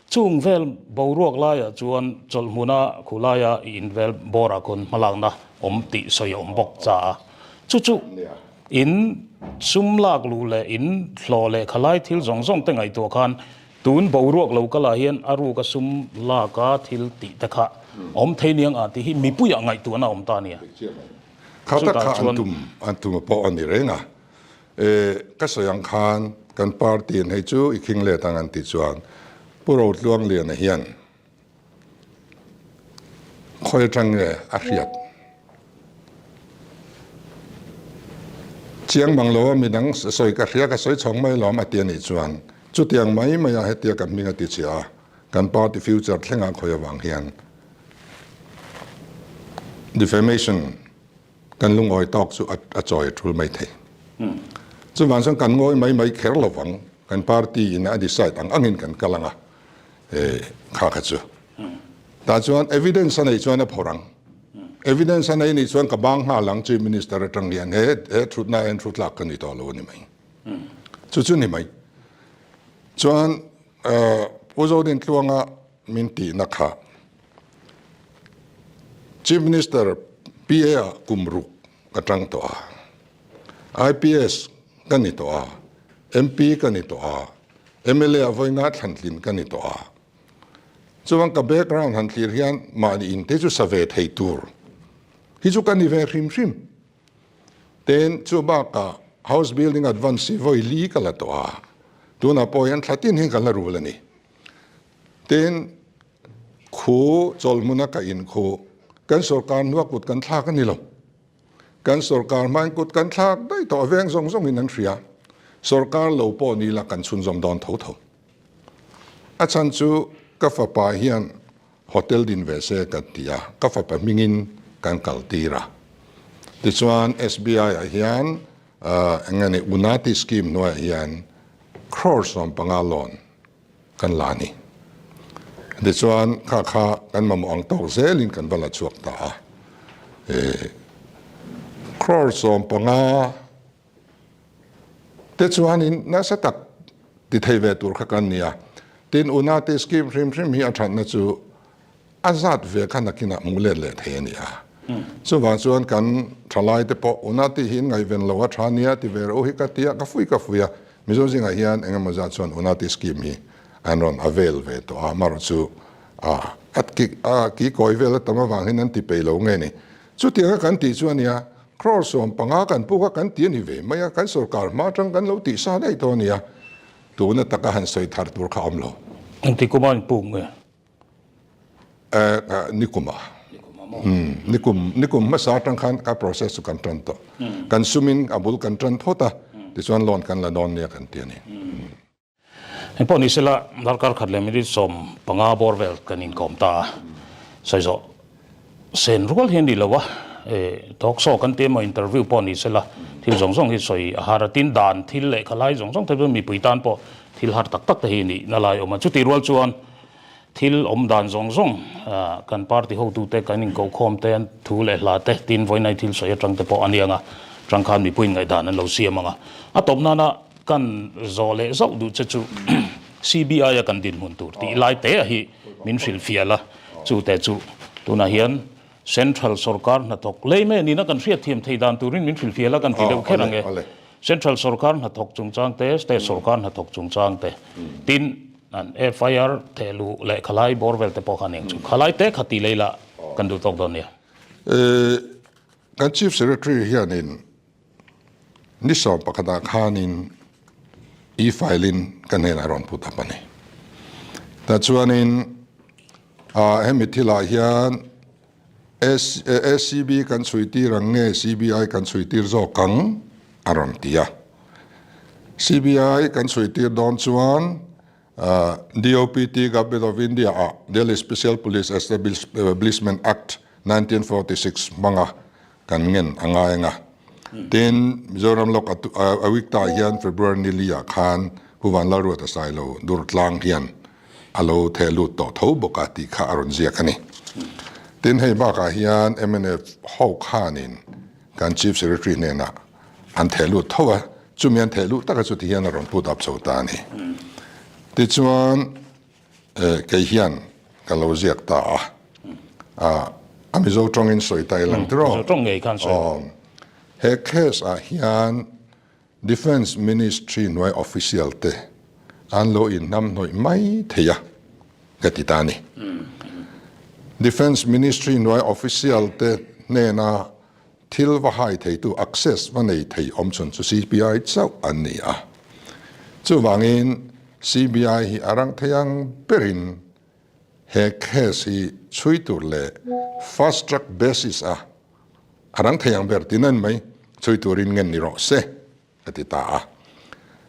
Chung vel boruak laiah chuan chawlhhmuna khulaia i invel bawrah khawn hmalakna awm tih sawi a awm bawk cha a. Chu chu in sum lak luh leh in hlawh leh khalai thil zawng zawng te ngaihtuah khan tun boruak lo kalah hian a ruka sum laka thil tih te kha awm thei niang a tih hi mipuiah ngaihtuahna a awm ta a nia. Kha tak kha an tum an tum a pawh a ni reng a. E, ka sawi ang khan kan party in hei chu i khing let ang an tih chuan Pu Rotluangliana hian khawi atang nge a hriat chiang mang lo a midang sawi ka hria ka sawi chhawng mai lawm a ti a nih chuan chutiang mai mai a hetia ka hming a ti chhia a kan party future thlengah khawi avang hian defamation Kan lungawi tawk chu a chawi a tul mai thei. Chuvang chuan kan ngawi mai mai kher lo vang, kan party in a decide ang angin kan kal ang a, kha kha chu. Tah chuan evidence a neih chuan a phawrh ang. Evidence a nei nih chuan ka bang nghal ang Chief Minister atang hian he he thutna hian thu tlak ka ni tawh lo a ni mai. Chu chu ni mai. Chuan Pu Zodintluanga min tihna kha Chief Minister PA ah kum ruk ka tang tawh a, IPS ka ni tawh a, MP ka ni tawh a, mla ah vawi nga thlantlin ka ni tawh a. Chuan ka background han thlir hian mahni in te chu sa ve thei tur hi chu ka ni ve hrim hrim. Tin, chu bakah House Building Advance hi vawi li ka la tawh a, tunah pawh hian thla tin hi ka la rul a ni. Tin, khu chawlhmuna ka in khu kan sorkar hnua kut kan thlak a ni lo. Kan sorkar hmain kut kan thlak daih tawh a veng zawng zawngin an hria. Sorkar lo pawh ni la kan chhunzawm dawn tho tho. A chhan chu ka fapa hian hotel din ve se kan ti a, ka fapa hmingin kan kal tir a. Tichuan SBI ah hian eng nge ni Unati scheme hnuaiah hian crore 15 loan kan la a ni. Tichuan kha kha kan mamawh ang tawk zelin kan va la chhuak ta a. Crore 15 te chuanin nasa tak ti thei ve tur kha kan ni a. Tin, Unati scheme hrim hrim hi a thatna chu A zat ve kha nakinah hmuh let leh thei a ni a. Chuvang chuan kan thalai te pawh una tih hi in ngaihven lo a tha nia ti ve reuh hi ka ti a, ka fui ka fui a. Mizo zingah hian eng emaw zat chuan una tih scheme hi an rawn avail ve tawh a, amaherawh chu a a ki kawi vel a tam avang hian an ti peih lo nge ni. Chutianga kan tih chu a nia, crore 15 kan puk a kan ti a ni ve mai a, kan sorkar hma atang kan lo tih sa daih tawh a nia. Tuna taka han sawi thar tur kha a awm lo. Engti kuma in puk nge? Nikum a. Nikum nikum hmasa atang khan ka process chu kan tan tawh. Kan sumin a bul kan tan phawt a, tichuan loan kan la dawn nia kan ti a ni. Heng pawh ni sela darkar khat leh minute 15 bawr vel kan inkawm ta a, sawi zawh sen rual hi a ni lo a, talk show kan ti emaw interview pawh ni sela thil zawng zawng hi sawi a har a, tin dan thil leh khalai zawng zawng te pawh mipui tan pawh thil har tak tak te hi nih na lai a awm a, chutih rual chuan Thil awm dan zawng zawng kan party hotute kan inkohkhawm te, an thu leh hla te, tin vawiinai thil sawi atang te pawh a ni ang a, tang khan mipuiin ngaihdan an lo siam ang a. A tawp nana kan zawh leh zauh duh che chu CBI a kan dinhmun tur tih lai te a hi min hrilhfiah la, chu te chu tunah hian Central sorkar hnathawk lei mai a nihna kan hriatthiam thei dan turin min hrilhfiah la kan ti deuh kher ang e. Central sorkar hnathawk chungchang te, State sorkar hnathawk chungchang te, tin an FIR thehluh leh khalai bawr vel te pawh kha aniang chu. Khalai te kha ti lei la kan duh tawk dawn nia. Kan Chief Secretary hianin Ni 11 ah khanin e-file-in ka hnenah rawn put up a ni. Tah chuanin hemi thilah hian ACB kan chhui tir ang nge CBI kan chhui tir zawk ang a rawn ti a. CBI kan chhui tir dawn chuan. DOPT Government of India ah Delhi Special Police Establishment Act 1946 hmanga kan ngen a ngai ang a. Tin, Mizoram Lok Ayukta hian February ni li ah khan Pu Vanlalruata Sailo Durtlang hian a lo theh lut tawh tho bawk a tih kha a rawn ziak a ni. Tin, hei bakah hian mnf ho khanin kan Chief Secretary hnenah an theh lut tho a, chumi an theh luh taka chu tihian a rawn put up chho ta a ni. Tichuan kei hian ka lo ziak ta a, a Mizo tawngin sawi ta i lang tiraw? Mizo tawng ngei khan sawi. He case ah hian Defence Ministry hnuai official te an lo inhnamhnawih mai thei a ka ti ta a ni. Defence Ministry hnuai official te hnena Thil va hai theitu access va nei thei awm chhun chu CBI chauh an ni a. Chuvangin CBI hi a rang thei ang berin he case hi chhui tur leh fast track basis a a rang thei ang ber tin a ni mai, chhui turin ngen ni rawh se a ti ta a.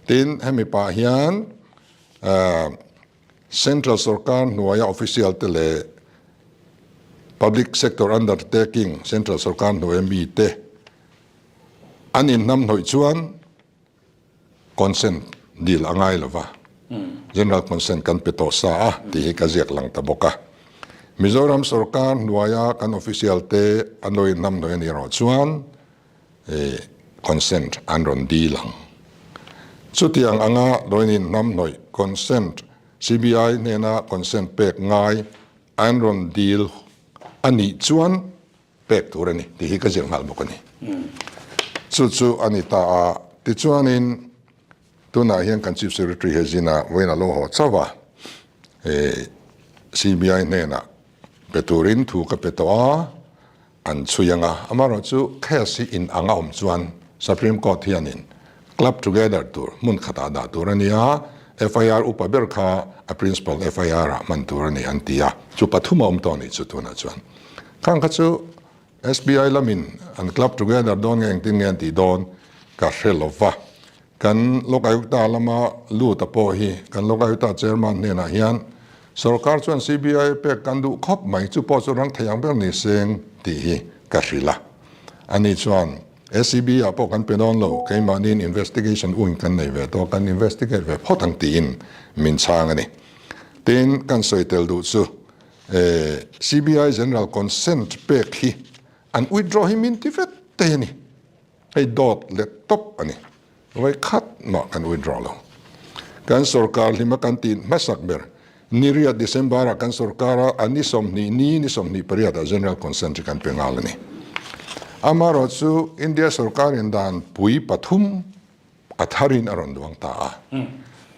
Tin, hemi pah hian Central sorkar hnuaia official te leh Public Sector Undertaking Central sorkar hnuaia mi te an inhnamhnawih chuan consent dil a ngai lova, General consent kan pe tawh sa a tih hi ka ziak lang ta bawk a. Mizoram sorkar hnuaia kan official te an lo inhnamhnawih a nih erawh chuan Consent an rawn dil ang. Chutiang anga Doinin hnamhnawih consent CBI hnena consent pek ngai an rawn dil a nih chuan pek tur a ni tih hi ka zir nghal bawk a ni. Chu chu a ni ta a, tichuanin tunah hian kan Chief Secretary he zina vawiin a lo haw chauh a, CBI hnenah pe turin thu ka pe tawh a, An chhui ang a, amaherawhchu case hi in ang a awm chuan Supreme Court hianin club together tur hmun khatah dah tur a ni a, FIR upa ber kha a principal FIR ah hman tur a ni an ti a, chu pathum a awm tawh a nih chu tunah chuan. Khang kha chu SBI lamin an club together dawn nge engtin nge an tih dawn ka hre lo va, Kan Lokayukta lama lut a pawh hi kan Lokayukta Chairman hnenah hian sorkar chuan CBI pek kan duh khawp mai, chu pawh chu rang thei ang ber ni seng tih hi ka hrilh a. Ani chuan ACB ah pawh kan pe dawn lo, keimahniin investigation wing kan nei ve tawh, kan investigate ve phawt ang tiin min chhang a ni. Tin, kan sawi tel duh chu CBI General Consent pek hi an withdraw hi min ti vek thei a ni. Hei dawt leh tawp a ni. Vawi khat mah kan withdraw lo. Kan sorkar hlima kan tih hmasak ber ni riat December ah kan sorkar a, a ni 20 ni ni 28 ah General Consent hi kan pe nghal a ni. Amaherawh chu India sorkar in dan pui pathum a tharin a rawn duang ta a.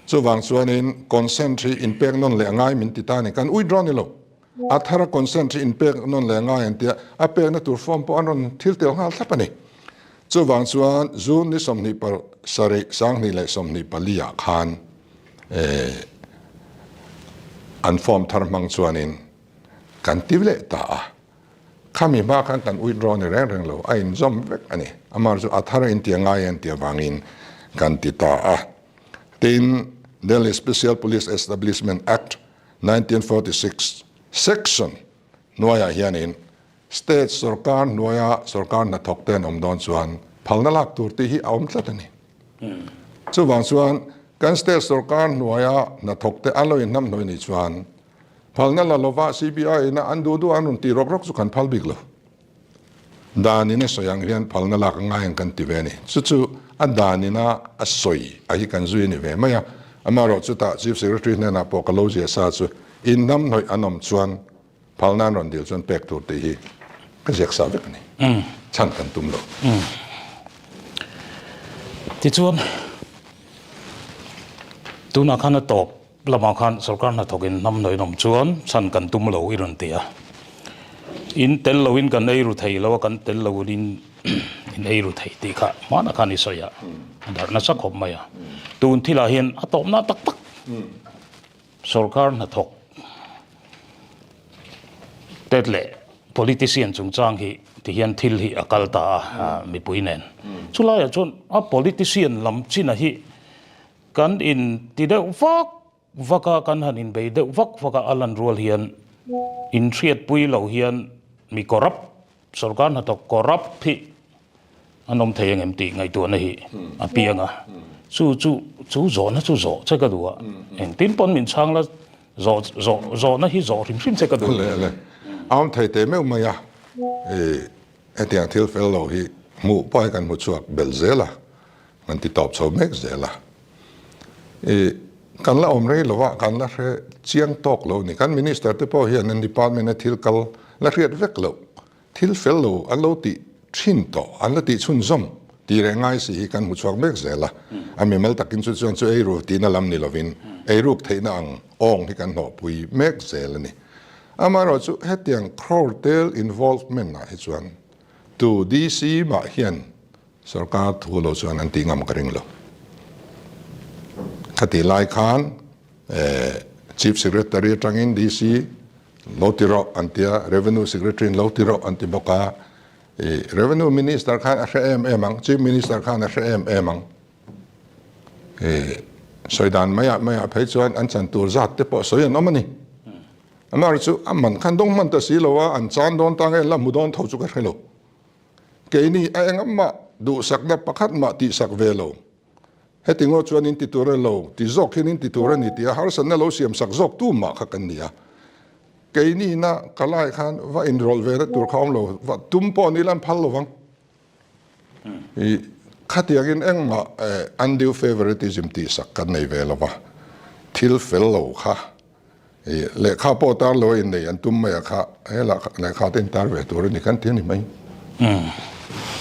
Chuvang chuanin consent hi inpek nawn leh a ngai min ti ta a ni. Kan withdraw ni lo. A thara consent hi inpek nawn leh ngai an tia, a pekna tur form pawh an rawn thil tel nghal thlap a ni. Chuvang chuan June ni 27 2024 ah khan an form thar hmang chuanin kan ti leh ta a. Khami hma khan kan withdraw ni reng reng lo, a inzawm vek a ni. Amah chu a thara intia ngai an tih avangin kan ti ta a. Tin, Delhi Special Police Establishment Act 1946 Section hnuaiah hianin State sorkar hnuaia sorkar hnathawk te an awm dawn chuan phalna lak tur tih hi a awm tlat a ni. Chuvang chuan kan State sorkar hnuaia hnathawk te an lo inhnamhnawih nih chuan phalna la lova CBI ina an duh duh an rawn tih rawk rawk chu kan phal bik lo. Danin a sawi ang hian phalna lak a ngai ang kan ti ve a ni. Chu chu a danina a sawi a hi kan zui a ni ve mai a. Amaherawh chutah Chief Secretary hnenah pawh ka lo zia sa chu inhnamhnawih an awm chuan phalna an rawn dil chuan pek tur tih hi ka ziak sa vek a ni. Chhan kan tum lo. Tichuan, tunah khan a tawp. Lamah khan sorkar hnathawkin hnamhnawih an awm chuan chhan kan tum lo i rawn ti a. In tel loin kan ei ru thei lo a, kan tel loin in ei ru thei tih kha hmanah khan i sawi a, a darh nasa khawp mai a. Tun thilah hian a tawpna tak tak sorkar hnathawk te leh politician chungchang hi ti hian thil hi a kal ta a mipui nen. Chulaiah chuan a politician lam chin a hi Kan in ti deuh vak. vak a, kan han inbei deuh vak vak a, a lan rual hian inhriatpui lo hian mi corrupt, sorkar hnathawk corrupt hi an awm thei angem tih ngaihtuahna hi a piang a. Chu chu chu zawhna chu zawh che ka duh a, engtin pawn min chhang la zawh zawh zawhna hi zawh hrim hrim che ka duh. Le le, a awm thei teh meuh mai a, hetiang thil fel lo hi hmuh pawh hi kan hmu chhuak belh zel a. Kan ti tawp chho mek zel a. I kan la awm rei lo a, kan la hre chiang tawk lo ni. Kan Minister te pawh hian an department a thil kal la hriat vek loh, thil fel lo an lo tih thin tawh, an la tih chhunzawm tih reh ngai si hi kan hmu chhuak mek zel a. A mimal takin chu chuan chu eiru tihna lam ni lovin eiruk theihna ang awng hi kan hnawhpui mek zel a ni. Amaherawhchu hetiang crore tel involvement ah hi chuan tu DC mah hian Sorkar thu lo chuan an tih ngam ka ring lo. Khatih lai khan Chief Secretary atangin DC lo ti rawh an tia, Revenue Secretary in lo ti rawh an ti bawk a. Revenue Minister khan a hre em em ang, Chief Minister khan a hre em em ang. Sawi dan maiah maiah phei chuan an chan tur zat te pawh sawi an awm a ni. Amaherawhchu chu a man khan dawng hman ta si lo a, an chan dawn ta nge an la hmu dawn tho chu ka hre lo. Keini a engmah duhsakna pakhat mah tihsak ve lo. Heti ngaw chuan in ti tur a lo, ti zawk hian in ti tur a ni tia harsatna lo siamsak zawk tu mah kha kan ni a. Keini na ka lai khan va inrawlh ve na tur kha awm lo, va tum pawh ni lan phal lo vang. I khatiangin engmah undue favoritism tihsak kan nei ve lo va, thil fel lo kha I lehkha pawh tar lo a innei an tum mai a kha, he lehkha te in tar ve tur a ni kan ti a ni mai.